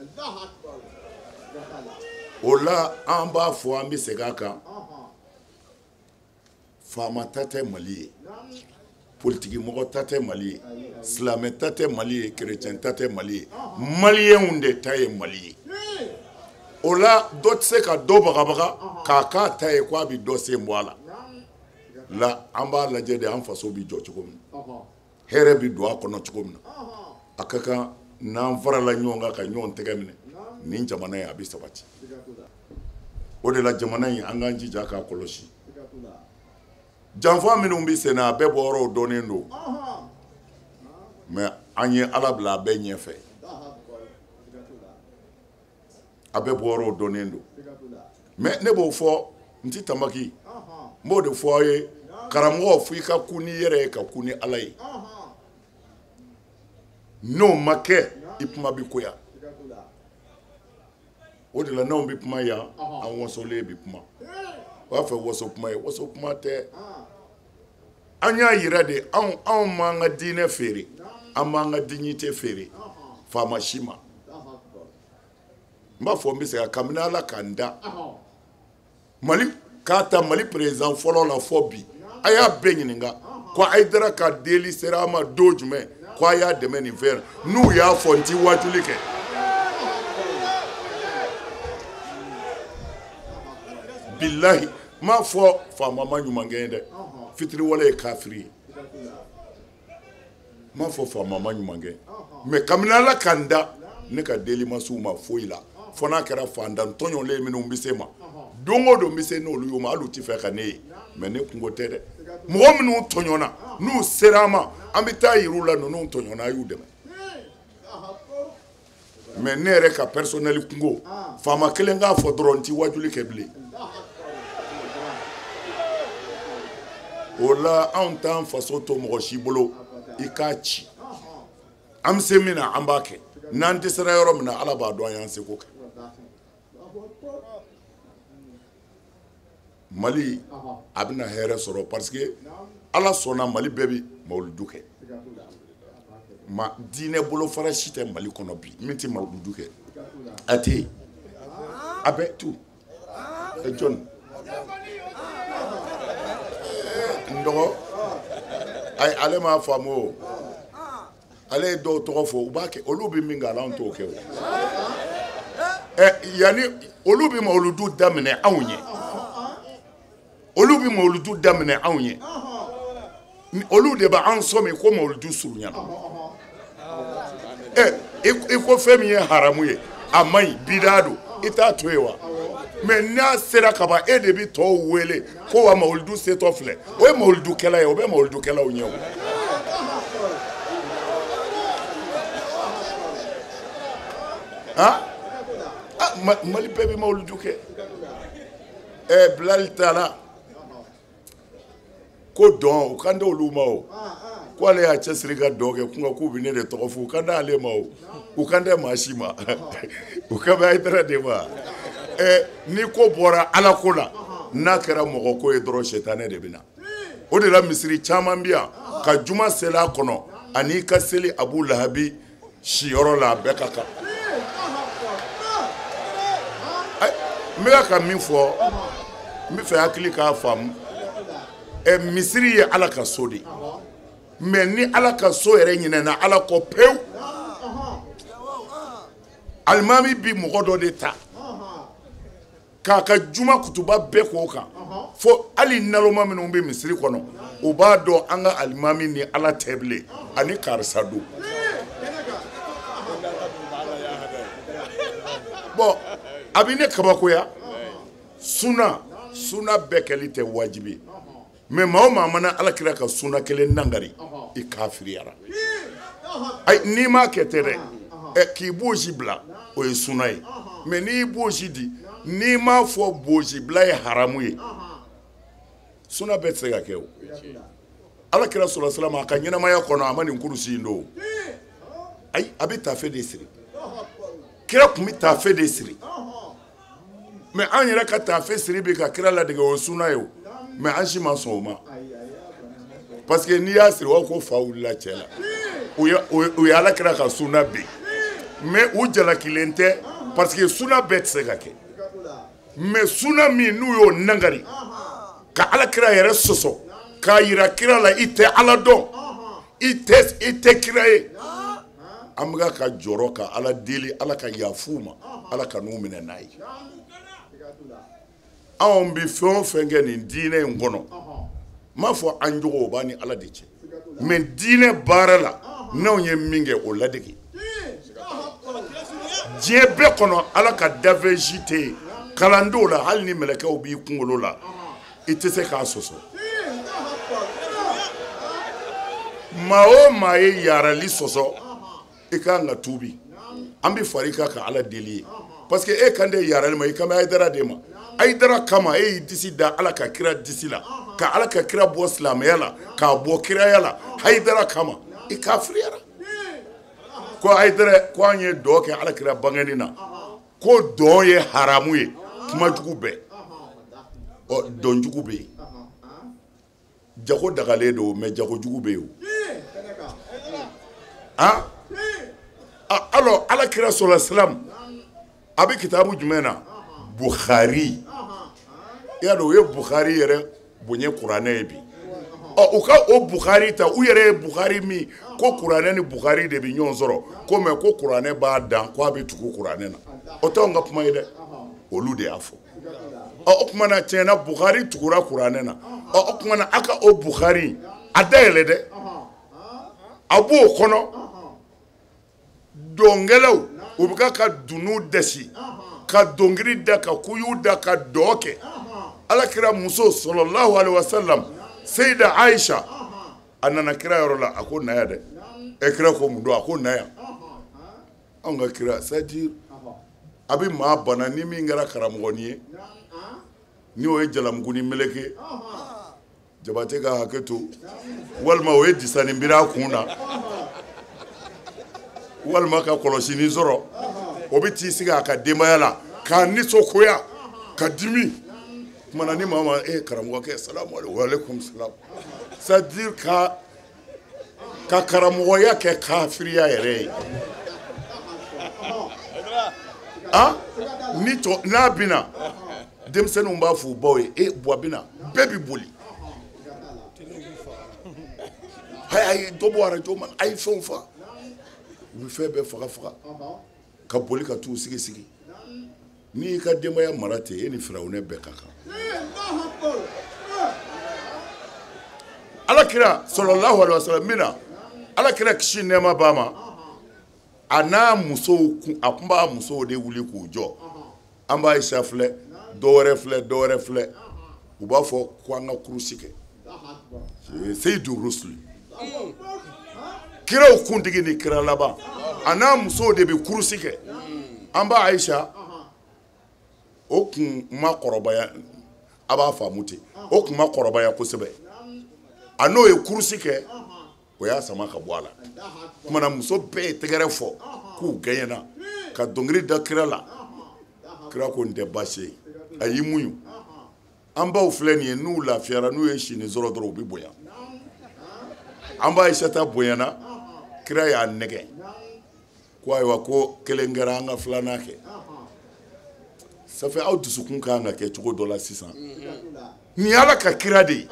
O la an b'a fɔ an bɛ segin a kan. Faama ta tɛ Mali ye. Politiki mɔgɔ ta tɛ Mali ye. Silamɛ ta tɛ Mali ye. Kerecɛn ta tɛ Mali ye. Maliyɛnw de ta ye Mali ye. O la dɔ tɛ se ka dɔ bagabaga k'a k'a ta ye k'a bɛ dɔ sen bɔ a la. La an b'a lajɛ de an faso bɛ jɔ cogo min na. Hɛrɛ bɛ don a kɔnɔ cogo min na. A ka kan n'an farala ɲɔgɔn kan ka ɲɔgɔn tɛgɛ minɛ nin jamana in a bɛ sabati. O de la jamana in an k'an jija k'a kɔlɔsi. Janfa minnu bɛ sen na a bɛɛ bɔyɔrɔw dɔnnen don. Mais an ye Ala bila a bɛɛ ɲɛfɛ. A bɛɛ bɔyɔrɔw dɔnnen don. Mais ne b'o fɔ n ti tamaki. N b'o de fɔ aw ye karamɔgɔ fo i ka kun n'i yɛrɛ ye ka kun ni Ala ye. N'o ma kɛ i kuma bɛ goya. O de la n'anw bɛ kuma yan an wasolen bɛ kuma. U b'a fɔ waso kuma ye waso kuma tɛ. An y'a yira de anw m'an ka diinɛ feere an m'an ka dignité feere faama si ma. N b'a fɔ n bɛ segin kabini Ala k'an da Mali k'a ta Mali président fɔlɔ la fɔ bi a y'a bɛɛ ɲininka ko Hayidara ka deli sera a ma don jumɛn ko a y'a dɛmɛ nin fɛn n'u y'a fɔ n ti wajuli kɛ. Bilahi n m'a fɔ faama ma ɲuman kɛ ye dɛ fitiriwale ye kafiri ye n m'a fɔ faama ma ɲuman kɛ mais kabini Ala k'an da ne ka deli ma s'u ma foyi la fo n'a kɛra fantan tɔɲɔlen minnu bɛ se ma don o don n bɛ se n'olu y'o ma hali u tɛ fɛ ka ne ye mais ne kungo tɛ dɛ mɔgɔ minnu tɔɲɔna n'u sera an ma an bɛ taa yir'u la ninnu tɔɲɔna a y'u dɛmɛ mais ne yɛrɛ ka personnel kungo faama kelen k'a fɔ dɔrɔn n ti wajuli kɛ bilen. O la anw t'an faso to mɔgɔ si bolo i k'a ci an bɛ se min na an b'a kɛ n'an dɛsɛra yɔrɔ min na Ala b'a dɔn an y'an seko kɛ. Mali a bɛna hɛrɛ sɔrɔ parce que Ala sɔnna Mali bɛɛ bɛ mawuludu kɛ. Ma diinɛ bolofara si tɛ Mali kɔnɔ bi min tɛ mawuludu kɛ a tɛ yen a bɛ tu ɛ jɔn n dɔgɔ ayi ale m'a faamu o ale ye dɔw tɔgɔ fɔ u b'a kɛ olu bɛ min kɛ a la anw t'o kɛ o ɛ yanni olu bɛ mawuludu daminɛ anw ye olu bɛ mawuludu daminɛ anw ye olu de bɛ an sɔmi ko mawuludu surunyana ɛ i ko fɛn min ye haramu ye a man ɲi bidaa don i t'a to yen wa mais n'a sera ka ban e de bɛ tɔw wele ko wa mawuludu setɔ filɛ o ye mawuludukɛla ye o bɛ mawuludukɛlaw ɲɛ o. Ah Mali bɛɛ bɛ mawuludu kɛ ɛ Bilali taara ko dɔn u kan d'olu ma o ko ale y'a cɛsiri ka dɔn kɛ kunga k'u bɛ ne de tɔgɔ fɔ u kan d'ale ma o u kan tɛ maa si ma u kan bɛ Hayidara de ma ɛ ni ko bɔra Ala ko la n'a kɛra mɔgɔ ko ye dɔrɔn sitanɛ de bɛ na o de la misiri caman bɛ yan ka juma seli a kɔnɔ ani ka seli Abu Lahabi siyɔrɔ la a bɛɛ ka kan. N bɛ ka min fɔ n bɛ fɛ hakili k'a faamu. Ɛ misiri ye Ala ka so de ye mais ni Ala ka so yɛrɛ ɲinɛna Ala kɔ pewu alimami bi mɔgɔ dɔ de ta k'a ka juma kutuba bɛɛ k'o kan fo hali naloma minnu bɛ misiri kɔnɔ u b'a dɔn an ka alimami ni Ala tɛ bilen ani karisa don. Bon a bɛ ne kabakoya suna suna bɛɛ kɛli tɛ wajibi ye. Mais maa o maa mana Ala kira ka suna kelen nangari i kafiriyara ayi n'i m'a kɛ tɛ dɛ ɛ k'i bosi bila o ye suna ye mais n'i bosi di n'i m'a fɔ bosi bila ye haramu ye suna bɛɛ tɛ se ka kɛ o. Ala kira sɔrɔ salama a ka ɲɛnamaya kɔnɔ a ma nin kurusi in don ayi a bɛ taafe de siri kira tun bɛ taafe de siri mais an yɛrɛ ka taafe siri bi ka kira ladege o ye suna ye o. Mais an si ma sɔn o ma parce que n'i y'a siri o ko fa wulila cɛ la u ye Ala kira ka suna bin Mais u jalakilen tɛ parce que suna bɛɛ tɛ se ka kɛ. Mais suna min n'u y'o nangari ka ala kira yɛrɛ sɔsɔ k'a yira kira la i tɛ ala dɔn, i tɛ kira ye. An bɛ ka jɔrɔ ka ala deli ala ka yafu ma, ala ka n'u minɛ n'a ye. Anw bɛ fɛn o fɛn kɛ nin diinɛ in kɔnɔ, n m'a fɔ an jogo o b'an ni ala de cɛ, mais diinɛ baara la n'anw ye min kɛ o ladege. Diɲɛ bɛɛ kɔnɔ ala ka dafɛn si tɛ yen kalandenw la, hali ni mɛlɛkɛw b'i kunkolo la i tɛ se k'a sɔsɔ. Maa o maa ye yarali sɔsɔ i kan ka tuubi. An bɛ fara i kan ka ala deli ye parce que e kan tɛ yarali ma, i kan bɛ Hayidara de ma. Hayidara kama e y'i disi da ala ka kira disi la, ka ala ka kira bɔ silamɛya la, k'a bɔ kiraya la. Hayidara kama i kafiriyara. Ko Hayidara ko an ye dɔn kɛ ala kira bangeni na, ko dɔn ye haramu ye, kuma jugu bɛɛ. Ɔ dɔn jugu bɛ yen, jago dagalen don mais jago jugu bɛ yen o. Han, alors ala kira sɔrɔ silam a bɛ kitabu jumɛn na? Bukhari. I y'a dɔn u ye Bukhari yɛrɛ bonya kuranɛ ye bi. Ɔ u ka o Bukhari ta, u yɛrɛ ye Bukhari min ko kuranɛ ni Bukhari de bɛ ɲɔgɔn sɔrɔ, ko mais ko kuranɛ b'a dan ko a bɛ tugu kuranɛ na. O t'anw ka kuma ye dɛ, olu de y'a fɔ. Ɔ o tuma na tiɲɛ na Bukhari tugura kuranɛ na. Ɔ o tuma na a ka o Bukhari a dayɛlɛ dɛ, a b'o kɔnɔ. Dɔnkɛlaw u bɛ ka dunun dɛsi, ka dɔnkili da, ka kuyu da, ka dɔn kɛ. Ala kira muso sallallahu alaihi wasallam Seyida Aisha a nana kira yɔrɔ la, a ko na yan dɛ. Ɛ kira ko mun don? A ko na yan. Anw ka kira c'est à dire a bɛ maa bana ni min kɛra karamɔgɔnin ye, ni o ye jalamuguni meleke, Jabate ka hakɛ to, walima o ye disani biri a kun na, walima ka kɔlɔsinin sɔrɔ, o bɛ t'i sigi a ka denbaya la k'a nisɔngoya ka dimi. Kumana ni maa ma e karamɔgɔkɛ salamu aleykum wa aleykum salam, c'est à dire ka karamɔgɔya kɛ kafiriya yɛrɛ ye. Ah, ni tɔ n'a bɛna denmisɛnninw b'a fɔ u baw ye e buwa bɛna, bɛɛ bɛ boli. Ayi ayi dɔ bɔ arajo ma, a ye fɛnw fa, u bɛ fɛn bɛɛ faga faga ka boli ka t'u sigi sigi. N'i y'i ka denbaya mara ten, e ni firawunɛ bɛɛ ka kan. Ala kira sallallahu alaihi wasallam min na ala kira kisi nɛɛma b'a ma, a n'a musow kun, a kun b'a musow de wuli k'u jɔ. An b'a Ayisa filɛ, dɔ wɛrɛ filɛ, dɔ wɛrɛ filɛ, u b'a fɔ ko an ka kurusi kɛ. Seyidu rusuli, kiraw kuntigi ni kira laban, a n'a musow de bɛ kurusi kɛ. An b'a Ayisa o kun ma kɔrɔbaya, a b'a faamu ten, o kun ma kɔrɔbaya kosɛbɛ. A n'o ye kurusi kɛ, o y'a sama ka bɔ a la. Kumana muso bɛɛ ye tɛgɛrɛ fɔ k'u gɛɲɛna ka dɔnkili da kira la. Kira ko n tɛ baasi ye, a y'i muɲu. An baw filɛ nin ye, n'u lafiyara, n'u ye sini sɔrɔ dɔrɔn u bɛ bonya. An ba Ayisata bonyana, kira y'a nɛgɛ ko ayiwa ko kelen kɛra, an ka filanan kɛ. Ça fait aw dusukun kan ka kɛ cogo dɔ la sisan. Nin ye ala ka kira de ye.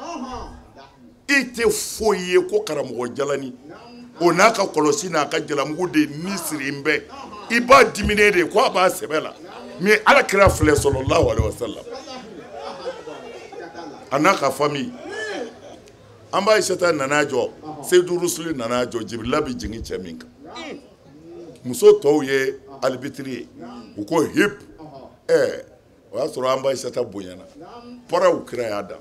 I tɛ foyi ye ko karamɔgɔ jalani o n'a ka kɔlɔsi n'a ka jalamugu de ni siri n bɛɛ, i b'a diminen de ko a b'a sɛbɛ la. Mais ala kira filɛ sallallahu alaihi wasallam a n'a ka famille. An ba Ayisata nana jɔ, Seyidu Rusuli nana jɔ, Jibirila bɛ jigin cɛ min kan. Muso tɔw ye alibitiri ye, u ko hip. O y'a sɔrɔ an ba Ayisata bonyana, paraw kira y'a da.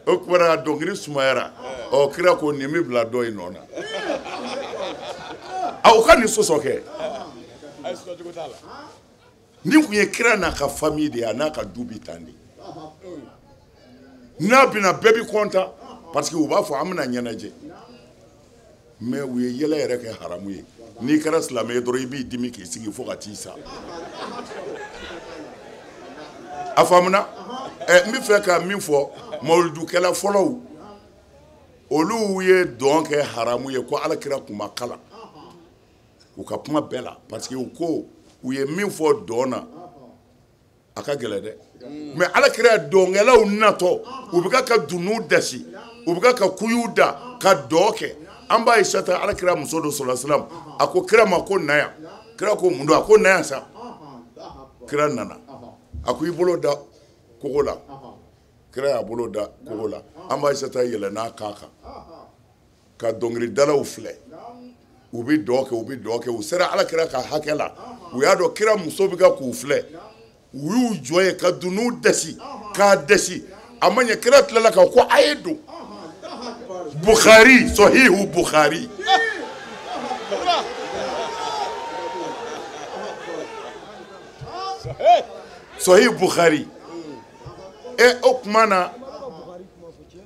O kumana dɔnkili sumayara, ɔ kira ko nin bɛ bila dɔ in nɔ na. A u ka nin sɔsɔ kɛ. Nin kun ye kira n'a ka famille de ye, a n'a ka du bi tan de. N'a bɛna bɛɛ bi kɔntan parce que u b'a fɔ an bɛna ɲɛnajɛ. Mais u ye yɛlɛ yɛrɛ kɛ haramu ye. N'i kɛra silamɛ ye dɔrɔn i b'i dimi k'i sigi fo ka t'i sa. A faamuna? N bɛ fɛ ka min fɔ, mawuludukɛla fɔlɔw olu ye dɔn kɛ haramu ye ko ala kira kun ma kalan. U ka kuma bɛɛ la, parce que u ko u ye min fɔ dɔn na a ka gɛlɛn dɛ. Mais ala kira dɔnkɛlaw natɔ, u bɛ ka dunun dasi, u bɛ ka kuyuw da ka dɔn kɛ. An b'a ye sata ala kira muso dɔ sɔrɔ silam, a ko kira ma ko na yan. Kira ko mun don? A ko na yan sa. Kira nana, a ko i bolo da kogo la. Kira y'a bolo da kogo la. An b'a ye sata yɛlɛ n'a kan kan ka dɔnkilidalaw filɛ, u bɛ dɔn kɛ, u bɛ dɔn kɛ. U sera ala kira ka hakɛ la, u y'a dɔn kira muso bɛ ka k'u filɛ. U y'u jɔ yen ka dunun dasi k'a dasi. A ma ɲɛ, kira tilala ka ko a ye don. Bukhari, Sahihu Bukhari. Sahih Bukhari. E o tuma na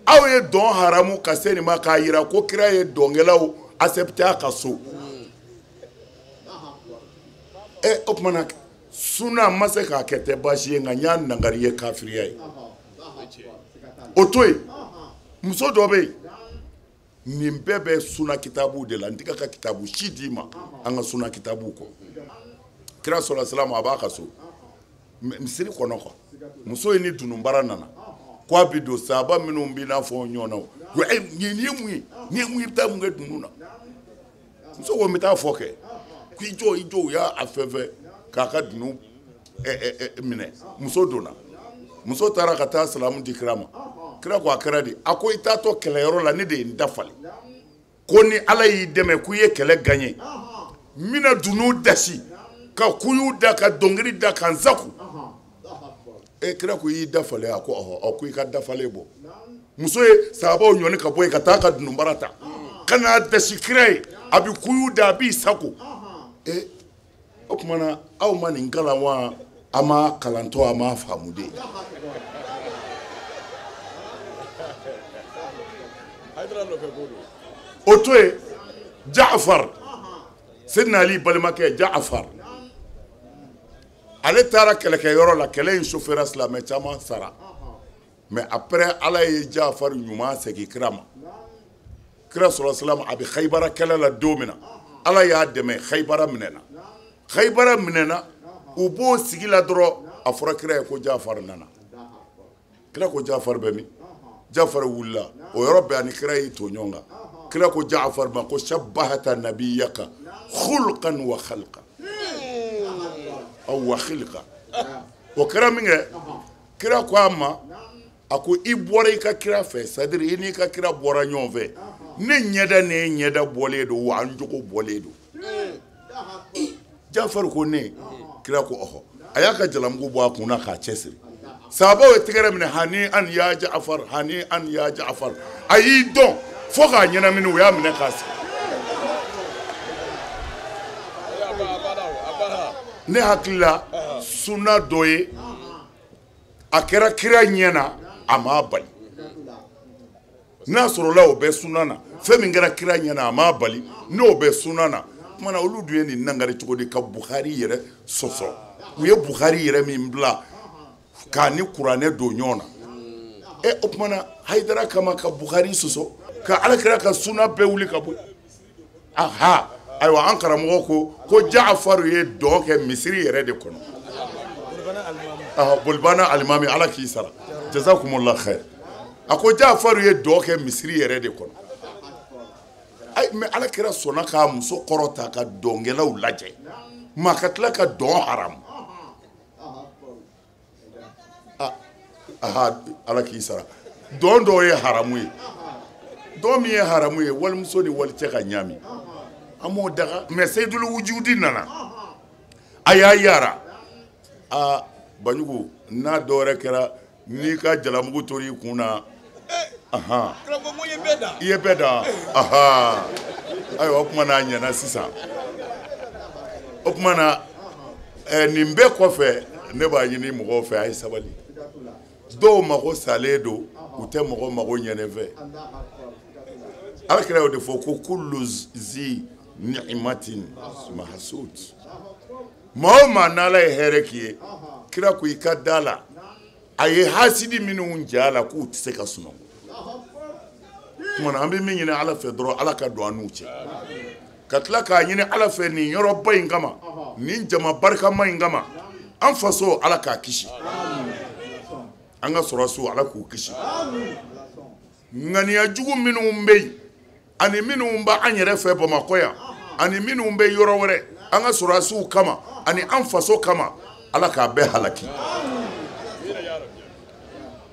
aw ye dɔn haramu ka se nin ma k'a yira ko kira ye dɔnkɛlaw accepté a ka so. E o tuma na suna ma se k'a kɛ tɛ baasi ye, nka n y'a nangari ye kafiriya ye. O to yen, muso dɔ bɛ yen, nin bɛɛ bɛ suna kitabu de la. N tɛ ka kitabu si d'i ma an ka suna kitabu kɔ. Kira sɔrɔ silam a b'a ka so misiri kɔnɔ quoi. Muso in ni dununbara nana ko a bɛ don sahaba minnu b'i n'a fɔ ɲɔgɔn na, nin ye mun ye, nin ye mun ye, i bɛ taa mun kɛ dunun na? Muso ko n bɛ taa fɔ kɛ k'i jɔ, i jɔ. U y'a fɛn fɛn k'a ka dunun minɛ. Muso donna, muso taara ka taa salamu di kira ma. Kira ko a kɛra di? A ko i taatɔ kɛlɛyɔrɔ la ne de ye n dafalen, ko ni ala y'i dɛmɛ k'i ye kɛlɛ gagné, n bɛna dunun dasi ka kuyuw da ka dɔnkili da ka n sago. E kira ko i y'i dafalen? A ko ɔhɔ. A ko i ka dafalen bɔ. Muso ye sahabaw ɲɔni ka bɔ yen ka taa ka dununbara ta ka n'a dasi kira ye, a bɛ kuyuw da a b'i sago. E o tuma na aw ma nin kalan wa? A ma kalantɔ, a ma faamu de. O to yen, Jaafar, Seydina Ali balimakɛ Jaafar, ale taara kɛlɛkɛyɔrɔ la. Kɛlɛ in sofɛra, silamɛ caman sara. Mais après ala ye Jaafar ɲuman segin kira ma. Kira sɔrɔ silam a bɛ Khaybara kɛlɛ la don min na, ala y'a dɛmɛ, Khaybara minɛna. Khaybara minɛna, u b'o sigi la dɔrɔn, a fɔra kira ye ko Jaafar nana. Kira ko Jaafar bɛ min? Jaafar wulila o yɔrɔ bɛɛ, ani kira y'i to ɲɔgɔn kan. Kira ko Jaafar ma ko shabbahata nabiyaka khulqan wa khalqan aw wa khilqa. O kɛra min kɛ, kira ko a ma, a ko i bɔra i ka kira fɛ, c'est à dire i n'i ka kira bɔra ɲɔgɔn fɛ. Ne ɲɛda n'e ɲɛda bɔlen don wa an jogo bɔlen don. Jaafar ko ne? Kira ko ɔhɔ. A y'a ka jalamugu bɔ a kun na k'a cɛsiri. Sahabaw ye tɛgɛrɛ minɛ, hani an ya Jaafar, hani an ya Jaafar. A y'i dɔn fo k'a ɲɛnamini, u y'a minɛ k'a sigi. Ne hakili la suna dɔ ye, a kɛra kira ɲɛ na, a m'a bali. N'a sɔrɔla o bɛ suna na, fɛn min kɛra kira ɲɛ na a m'a bali, n'o bɛ suna na. Tuma na olu dun ye nin nangari cogo di ka Bukhari yɛrɛ sɔsɔ? U ye Bukhari yɛrɛ min bila k'a ni kuranɛ don ɲɔgɔn na. E o tuma na Hayidara kama ka Bukhari sɔsɔ, ka alakira ka suna bɛɛ wuli ka bɔ. Aha, ayiwa an karamɔgɔ ko ko Jaafaru ye dɔn kɛ misiri yɛrɛ de kɔnɔ. Bolibana alimami, ala k'i sara, jazakumullah khair. A ko Jaafaru ye dɔn kɛ misiri yɛrɛ de kɔnɔ. Ayi, mais ala kira sɔnna k'a muso kɔrɔ ta ka dɔnkɛlaw lajɛ, maa ka tila ka dɔn haramu. Aha, ala k'i sara. Dɔn dɔw ye haramu ye, dɔn min ye haramu ye, walimuso ni walicɛ ka ɲaami, an m'o daga. Mais Seydul Wujudi nana, a y'a yara. Aa Banjugu, n'a dɔ wɛrɛ kɛra n'i ka jalamugu tor'i kun na, ahan, i ye bɛɛ dan. Ahan, ayiwa o tuma na a ɲɛna sisan. O tuma na nin bɛɛ kɔfɛ, ne b'a ɲini mɔgɔw fɛ, a ye sabali. Dɔw mago salen don, u tɛ mɔgɔ mago ɲɛnen fɛ. Ala kira y'o de fɔ ko kullu zi ni'matin mahsud. Maa o maa n'ala ye hɛrɛ k'i ye, kira ko i ka da la, a ye hasidi minnu ja la k'u tɛ se ka sunɔgɔ. Tuma na an bɛ min ɲini ala fɛ dɔrɔn, ala ka don an n'u cɛ. Ka tila k'a ɲini Ala fɛ nin yɔrɔba in kama, nin jama barikama in kama, an faso Ala k'a kisi, an ka sɔrɔdasiw Ala k'u kisi. Ŋaniya jugu minnu bɛ yen ani minnu b'an yɛrɛ fɛ Bamakɔ yan ani minnu bɛ yɔrɔ wɛrɛ an ka sɔrɔdasiw kama ani an faso kama, Ala k'a bɛɛ halaki.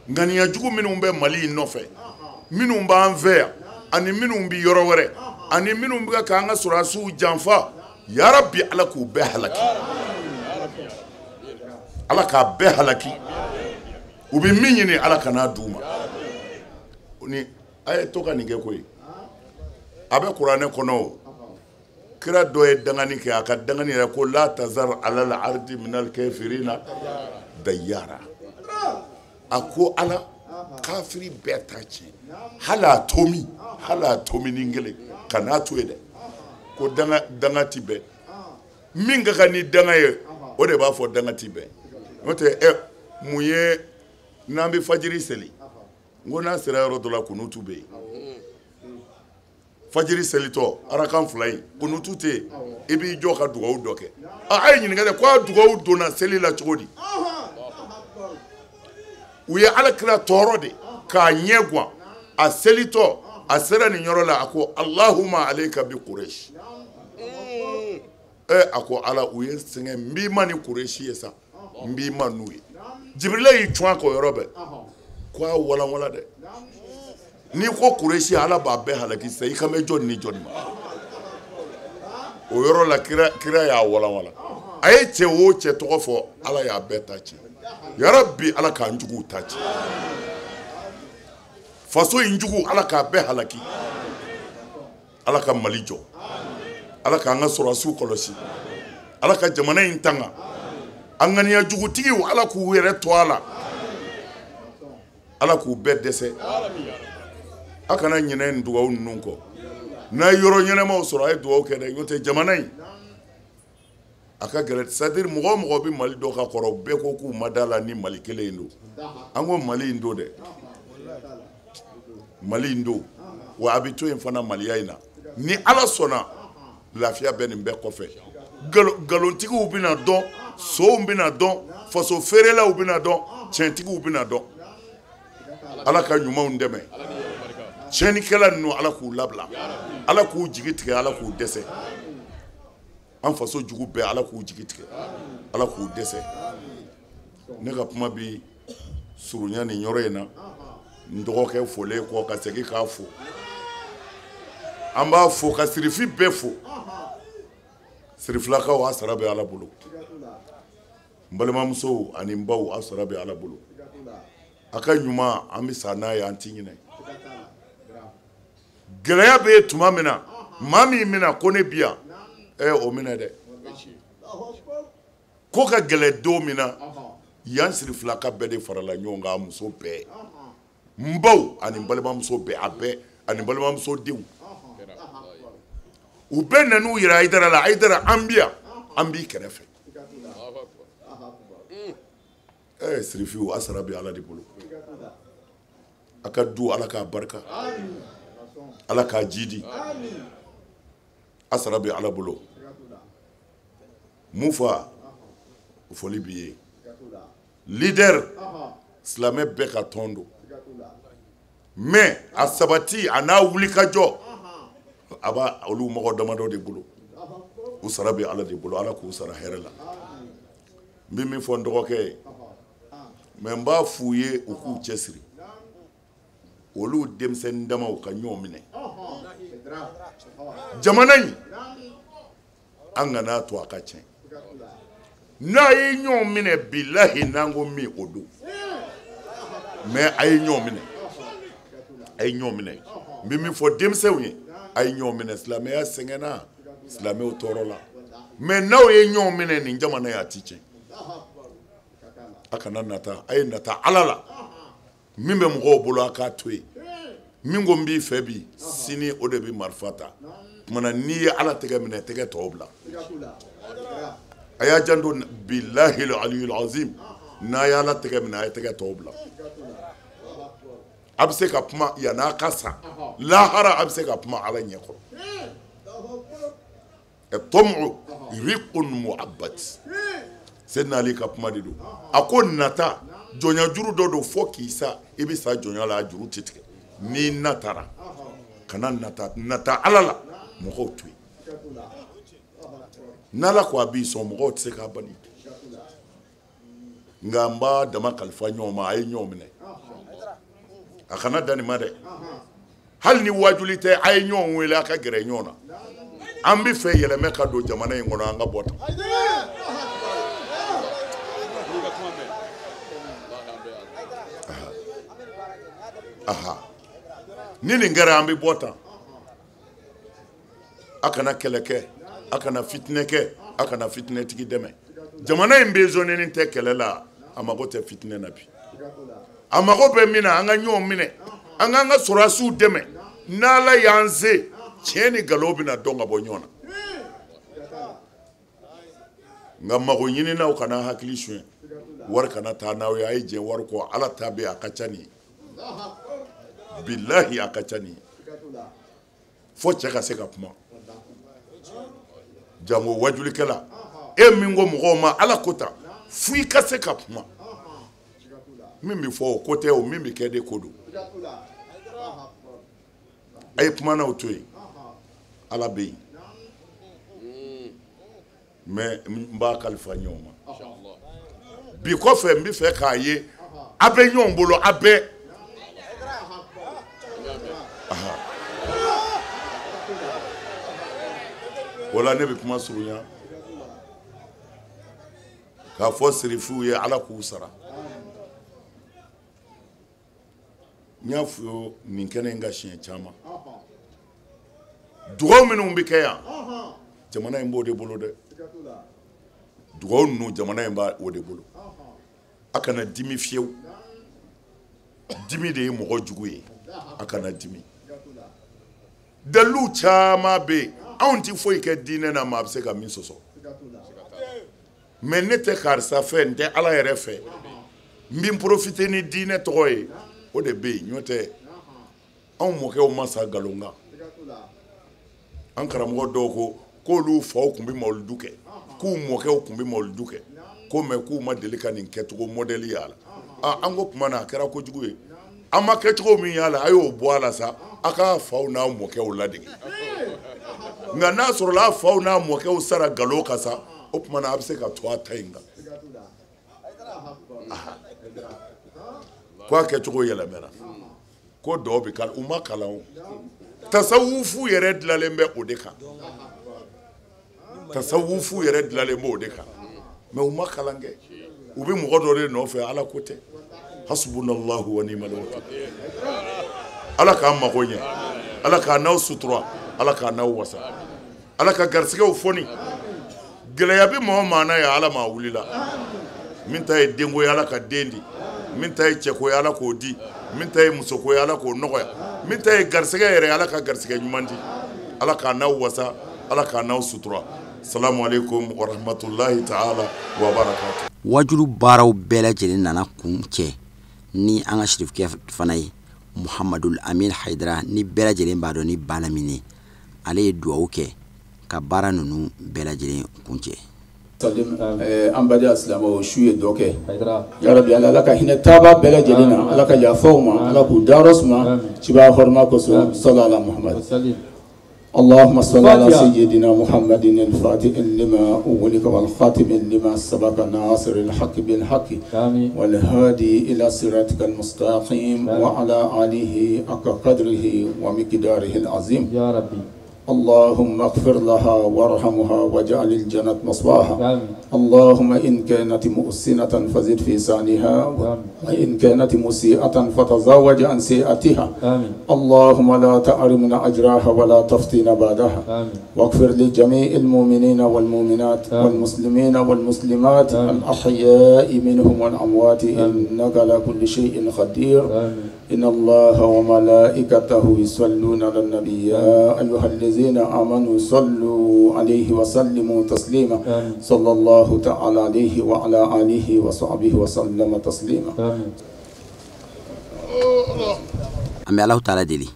Ŋaniya jugu minnu bɛ Mali in nɔfɛ, minnu b'an fɛ yan ani minnu bɛ yɔrɔ wɛrɛ ani minnu bɛ k'an ka sɔrɔdasiw janfa, yarabi Ala k'u bɛɛ halaki, Ala k'a bɛɛ halaki. U bɛ min ɲini Ala kan'a d'u ma. Ni a ye to ka nin kɛ koyi, a bɛ kuranɛ kɔnɔ o. Kira dɔ ye dangani kɛ, a ka dangani yɛrɛ ko la tazar alal ardi minal kafirina dayyara. A ko Ala kafiri bɛɛ ta tiɲɛ, hali a tomi, hali a tominin kelen kan'a to yen dɛ. Ko danga ti bɛn, min ka kan ni danga ye o de b'a fɔ danga ti bɛn. N'o tɛ mun ye n'an bɛ fajiri seli, n ko n'a sera yɔrɔ dɔ la kunutu bɛ yen. Fajiri selitɔ arakan fila in kunutu tɛ yen, i b'i jɔ ka dugawu dɔ kɛ. A ye ɲininka dɛ, ko a dugawu donna seli la cogo di? U ye Ala kira tɔɔrɔ de k'a ɲɛ gan. A selitɔ a sera nin yɔrɔ la, a ko Allahumma alayka bi Quraysh. A ko Ala u ye n sɛgɛn, n b'i ma ni Quraysh ye sa, n b'i ma n'u ye. Jibirila y'i cun a kɔ yɔrɔ bɛɛ ko a walanwala dɛ, n'i ko Quraysh Ala b'a bɛɛ halaki sisan, i kan bɛ jɔni ni jɔni ma? O yɔrɔ la kira y'a walanwala. A ye cɛ o cɛ tɔgɔ fɔ, Ala y'a bɛɛ ta tiɲɛ. Yarabi Ala k'an juguw ta tiɲɛ, faso in jugu Ala k'a bɛɛ halaki. Ala ka Mali jɔ, Ala k'an ka sɔrɔdasiw kɔlɔsi, Ala ka jamana in tanga. An ŋaniya jugutigiw Ala k'u yɛrɛ to a la, Ala k'u bɛɛ dɛsɛ. A kana ɲinɛ nin dugawu ninnu kɔ. N'a ye yɔrɔ ɲɛnamaw sɔrɔ, a ye dugawu kɛ dɛ, n'o tɛ jamana in a ka gɛlɛn. C'est à dire mɔgɔ o mɔgɔ bɛ Mali dɔn ka kɔrɔ, bɛɛ ko k'u ma da la ni Mali kelen in don. An ko Mali in don dɛ, Mali in don, wa a bɛ to yen fana Maliya in na. Ni Ala sɔnna, lafiya bɛ nin bɛɛ kɔfɛ. Nkalontigiw bɛna dɔn, sow bɛna dɔn, faso feerelaw bɛna dɔn, tiɲɛtigiw bɛna dɔn. Ala ka ɲumanw dɛmɛ. Tiɲɛnikɛla ninnu Ala k'u labila, Ala k'u jigi tigɛ, Ala k'u dɛsɛ. An faso jugu bɛɛ Ala k'u jigi tigɛ, Ala k'u dɛsɛ. Ne ka kuma bi surunya nin yɔrɔ in na. N dɔgɔkɛ folen kɔ ka segin k'a fo, an b'a fo ka sirifi bɛɛ fo. Sirifilakaw, a sara bɛ Ala bolo. N balimamusow ani n baw, a sara bɛ Ala bolo. A ka ɲuman an bɛ sa n'a ye, an ti ɲinɛ. Gɛlɛya bɛ yen tuma min na, maa min bɛna ko ne bi yan, o minɛ dɛ. Ko ka gɛlɛn don min na, yan sirifilaka bɛɛ de farala ɲɔgɔn kan, a muso bɛɛ, n baw ani n balimamuso bɛɛ, a bɛɛ ani n balimamuso denw, u bɛɛ nan'u yira Hayidara la. Hayidara, an bi yan, an b'i kɛrɛfɛ. Sirifiw, a sara bɛ Ala de bolo. A ka du Ala k'a barika, Ala k'a jidi. A sara bɛ Ala bolo. Mun fa foli b'i ye. Leader silamɛ bɛɛ ka tɔn don, mais a sabati a n'a wuli ka jɔ, a b'a olu mɔgɔ damadɔ de bolo. U sara bɛ Ala de bolo, Ala k'u sara hɛrɛ la. N bɛ min fɔ n dɔgɔkɛ ye, mais n b'a f'u ye u k'u cɛsiri. Olu denmisɛnnin damaw ka ɲɔgɔn minɛ. Jamana in an kan'a to a ka tiɲɛ. N'a ye ɲɔgɔn minɛ, bilahi n'an ko min o don, mais a ye ɲɔgɔn minɛ, a ye ɲɔgɔn minɛ. N bɛ min fɔ denmisɛnw ye, a ye ɲɔgɔn minɛ. Silamɛya sɛgɛnna, silamɛw tɔɔrɔ la, mais n'aw ye ɲɔgɔn minɛ nin jamana ye, a ti tiɲɛ. A kana nata, a ye nata Ala la. Min bɛ mɔgɔw bolo, a k'a to yen. Min ko n b'i fɛ bi, sini o de bɛ marifa ta. Kumana n'i ye Ala tɛgɛ minɛ, tɛgɛ tɔw bila. A y'a janto, bilahi aliyul azim, n'a ye Ala tɛgɛ minɛ, a ye tɛgɛ tɔw bila. A bɛ se ka kuma yann'a ka sa, lahara a bɛ se ka kuma Ala ɲɛkɔrɔ. Tɔmɔ riqun mu'abbad. Seydina Ali ka kuma de don. A ko nata jɔnya juru dɔ don fo k'i sa i bɛ sa jɔnya la a juru tɛ tigɛ. N'i natara kana nata nata Ala la mɔgɔw to yen. N'Ala ko a b'i sɔn mɔgɔw tɛ se k'a bali. Nka n b'a dama kalifa ɲɔgɔn ma a ye ɲɔgɔn minɛ. A kana dan nin ma dɛ. Hali ni wajuli tɛ a ye ɲɔgɔn wele a ka gɛrɛ ɲɔgɔn na. An bɛ fɛ yɛlɛmɛ ka don jamana in kɔnɔ an ka bɔ tan. Aha. Ni nin kɛra an bɛ bɔ tan. A kana kɛlɛ kɛ, a kana fitinɛ kɛ, a kana fitinɛtigi dɛmɛ. Jamana in besoin tɛ kɛlɛ la, a mago tɛ fitinɛ na bi. A mago bɛ min na an ka ɲɔgɔn minɛ, an k'an ka sɔrɔdasiw dɛmɛ. N'Ala y'an se, tiɲɛ ni nkalon bɛna dɔn ka bɔ ɲɔgɔn na. Nka mago ɲininaw kana hakili suɲɛ, wari kana taa n'aw ye, a ye jɛn wari kɔ, Ala ta bɛ yen a ka ca nin ye. Bilahi a ka ca nin ye. Fo cɛ ka se ka kuma. Jango wajulikɛla, e min ko mɔgɔw ma Ala ko tan, fo i ka se ka kuma. Min bɛ fɔ o ko tɛ o, min bɛ kɛ de ko don. A ye kuma n'aw to yen. Ala bɛ yen. Mais n b'a kalifa ɲɔgɔn ma. Bi kɔfɛ n bɛ fɛ k'a ye a bɛ ɲɔgɔn bolo a bɛɛ. O la ne bɛ kuma surunya k'a fɔ sirifuw ye Ala k'u sara. N y'a fɔ nin kɛnɛ in ka siɲɛ caman. Dugawu minnu bɛ kɛ yan, jamana in b'o de bolo dɛ. Dugawu ninnu jamana in b'o de bolo. A kana dimi fiyewu. Dimi de ye mɔgɔ jugu ye. A kana dimi. Dalilu caman bɛ yen. Anw tɛ foyi kɛ diinɛ na maa bɛ se ka min sɔsɔ. Mais ne tɛ karisa fɛ, n tɛ Ala yɛrɛ fɛ. N bɛ n profiter ni diinɛ tɔgɔ ye. O de bɛ yen, n'o tɛ anw mɔkɛw ma sa nkalon kan. An karamɔgɔ dɔw ko k'olu faw tun bɛ mawuludu kɛ, k'u mɔkɛw tun bɛ mawuludu kɛ, ko mais k'u ma deli ka nin kɛcogo modèle y'a la. An ko tuma na a kɛra kojugu ye. An ma kɛcogo min y'a la, a y'o bɔ a la sa, a k'a faw n'a mɔkɛw ladege. Nka n'a sɔrɔla a faw n'a mɔkɛw sara nkalon kan sa, o tuma na a bɛ se ka to a ta in kan. Ko a kɛcogo yɛlɛmɛna. Ko dɔw bɛ kalan, u ma kalan o. Tasawufu yɛrɛ dilanlen bɛ o de kan. Tasawufu yɛrɛ dilanlen bɛ o de kan. Mais u ma kalan kɛ. U bɛ mɔgɔ dɔ de nɔfɛ, Ala ko tɛ. Hasbunallahu wa ni'mal wakil. Ala k'an mago ɲɛ. Ala k'an n'aw sutura. Ala k'an n'aw wasa. Ala ka garisigɛw foni. Gɛlɛya bɛ maa o maa na yan, Ala m'a wulila. Min ta ye denko ye, Ala ka den di. Min ta ye cɛko ye, Ala k'o di. Min ta ye musoko ye, Ala k'o nɔgɔya. Min ta ye garisigɛ yɛrɛ ye, Ala ka garisigɛ ɲuman di. Ala k'an n'aw wasa. Ala k'an n'aw sutura. Salamu aleykum wa rahmatulahi ta'ala wa barakatuh. Wajulu baaraw bɛɛ lajɛlen nana kun cɛ ni an ka sirifukɛ fana ye Muhamadul Amin Hayidara, ni bɛɛ lajɛlen b'a dɔn ni Balamine, ale ye duwawu kɛ ka baara ninnu bɛɛ lajɛlen kun cɛ. An baden silamɛw su ye dɔ kɛ ya Rabbi, Ala ka hinɛ taaba bɛɛ lajɛlen na, Ala ka yafa u ma, Ala k'u dayɔrɔ suma ciba hɔrɔma kosɔn, sɔlɔ ala Muhamad. اللهم صل على سيدنا محمد الفاتح لما أغلق والخاتم لما سبق ناصر الحق بالحق والهادي إلى صراطك المستقيم وعلى آله حق قدره ومقداره العظيم يا ربي. اللهم اغفر لها وارحمها واجعل الجنة مصواها. اللهم إن كانت مؤسنة فزد في سانها، وإن كانت مسيئة فتزوج عن سيئتها. اللهم لا تحرمنا أجرها ولا تفتنا بعدها. واغفر لجميع المؤمنين والمؤمنات والمسلمين والمسلمات الأحياء منهم والأموات، إنك على كل شيء قدير. إن الله وملائكته يصلون على النبي يا أيها الذين آمنوا صلوا عليه وسلموا تسليما. صلى الله تعالى عليه وعلى آله وصحبه وسلم تسليما. An bɛ Alahu taala deli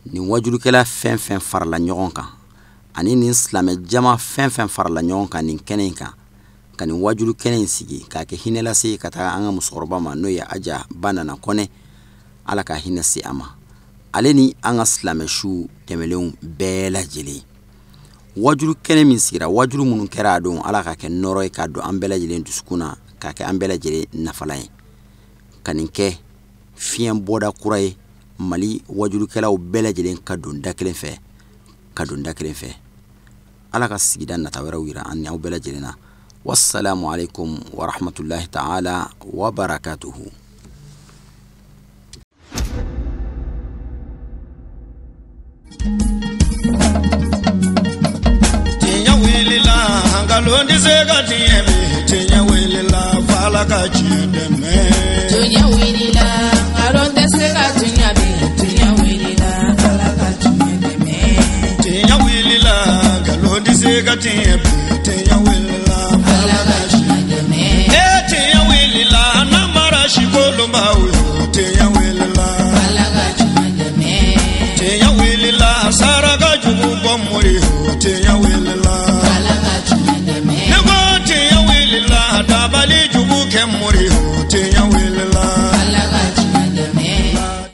nin wajulukɛla fɛn fɛn farala ɲɔgɔn kan Ani nin silamɛ jama fɛn fɛn farala ɲɔgɔn kan nin kɛnɛ in kan, ka nin wajulu kɛnɛ in sigi k'a kɛ hinɛ lase ka taga an ka musokɔrɔba ma, n'o ye Aja Banana Kɔnɛ. Ala ka hinɛ se a ma, ale ni an ka silamɛ su tɛmɛlenw bɛɛ lajɛlen. Wajulu kɛnɛ min sigira, wajulu minnu kɛra a don, Ala ka kɛ nɔrɔ ye k'a don an bɛɛ lajɛlen dusukun na, k'a kɛ an bɛɛ lajɛlen nafalan ye, ka nin kɛ fiɲɛ bɔda kura ye Mali wajulukɛlaw bɛɛ lajɛlen ka don da kelen fɛ, ka don da kelen fɛ. Ala ka sigida nata wɛrɛw yira an ni aw bɛɛ lajɛlen na. Wassalamu alaikum wa rahmatullahi ta'ala wa barakatuhu. Tiɲɛ wulila, nkalon tɛ se ka tiɲɛ bi. Tiɲɛ wulila, f'Ala ka tiɲɛ dɛmɛ. Tiɲɛ wulila, nkalon tɛ se ka tiɲɛ bi. Tiɲɛ wulila, Ala ka tiɲɛ dɛmɛ. Tiɲɛ wulila, nkalon tɛ se ka tiɲɛ bi. Tiɲɛ wulila, Ala ka tiɲɛ dɛmɛ. E tiɲɛ wulila, namara si kolonbaw yo. Tiɲɛ wulila, Ala ka tiɲɛ dɛmɛ. Tiɲɛ wulila, saraka jugu bɔ mori yo. Tiɲɛ wulila, Ala ka tiɲɛ dɛmɛ. Ne ko tiɲɛ wulila, dabali jugu kɛ mori yo. Tiɲɛ wulila.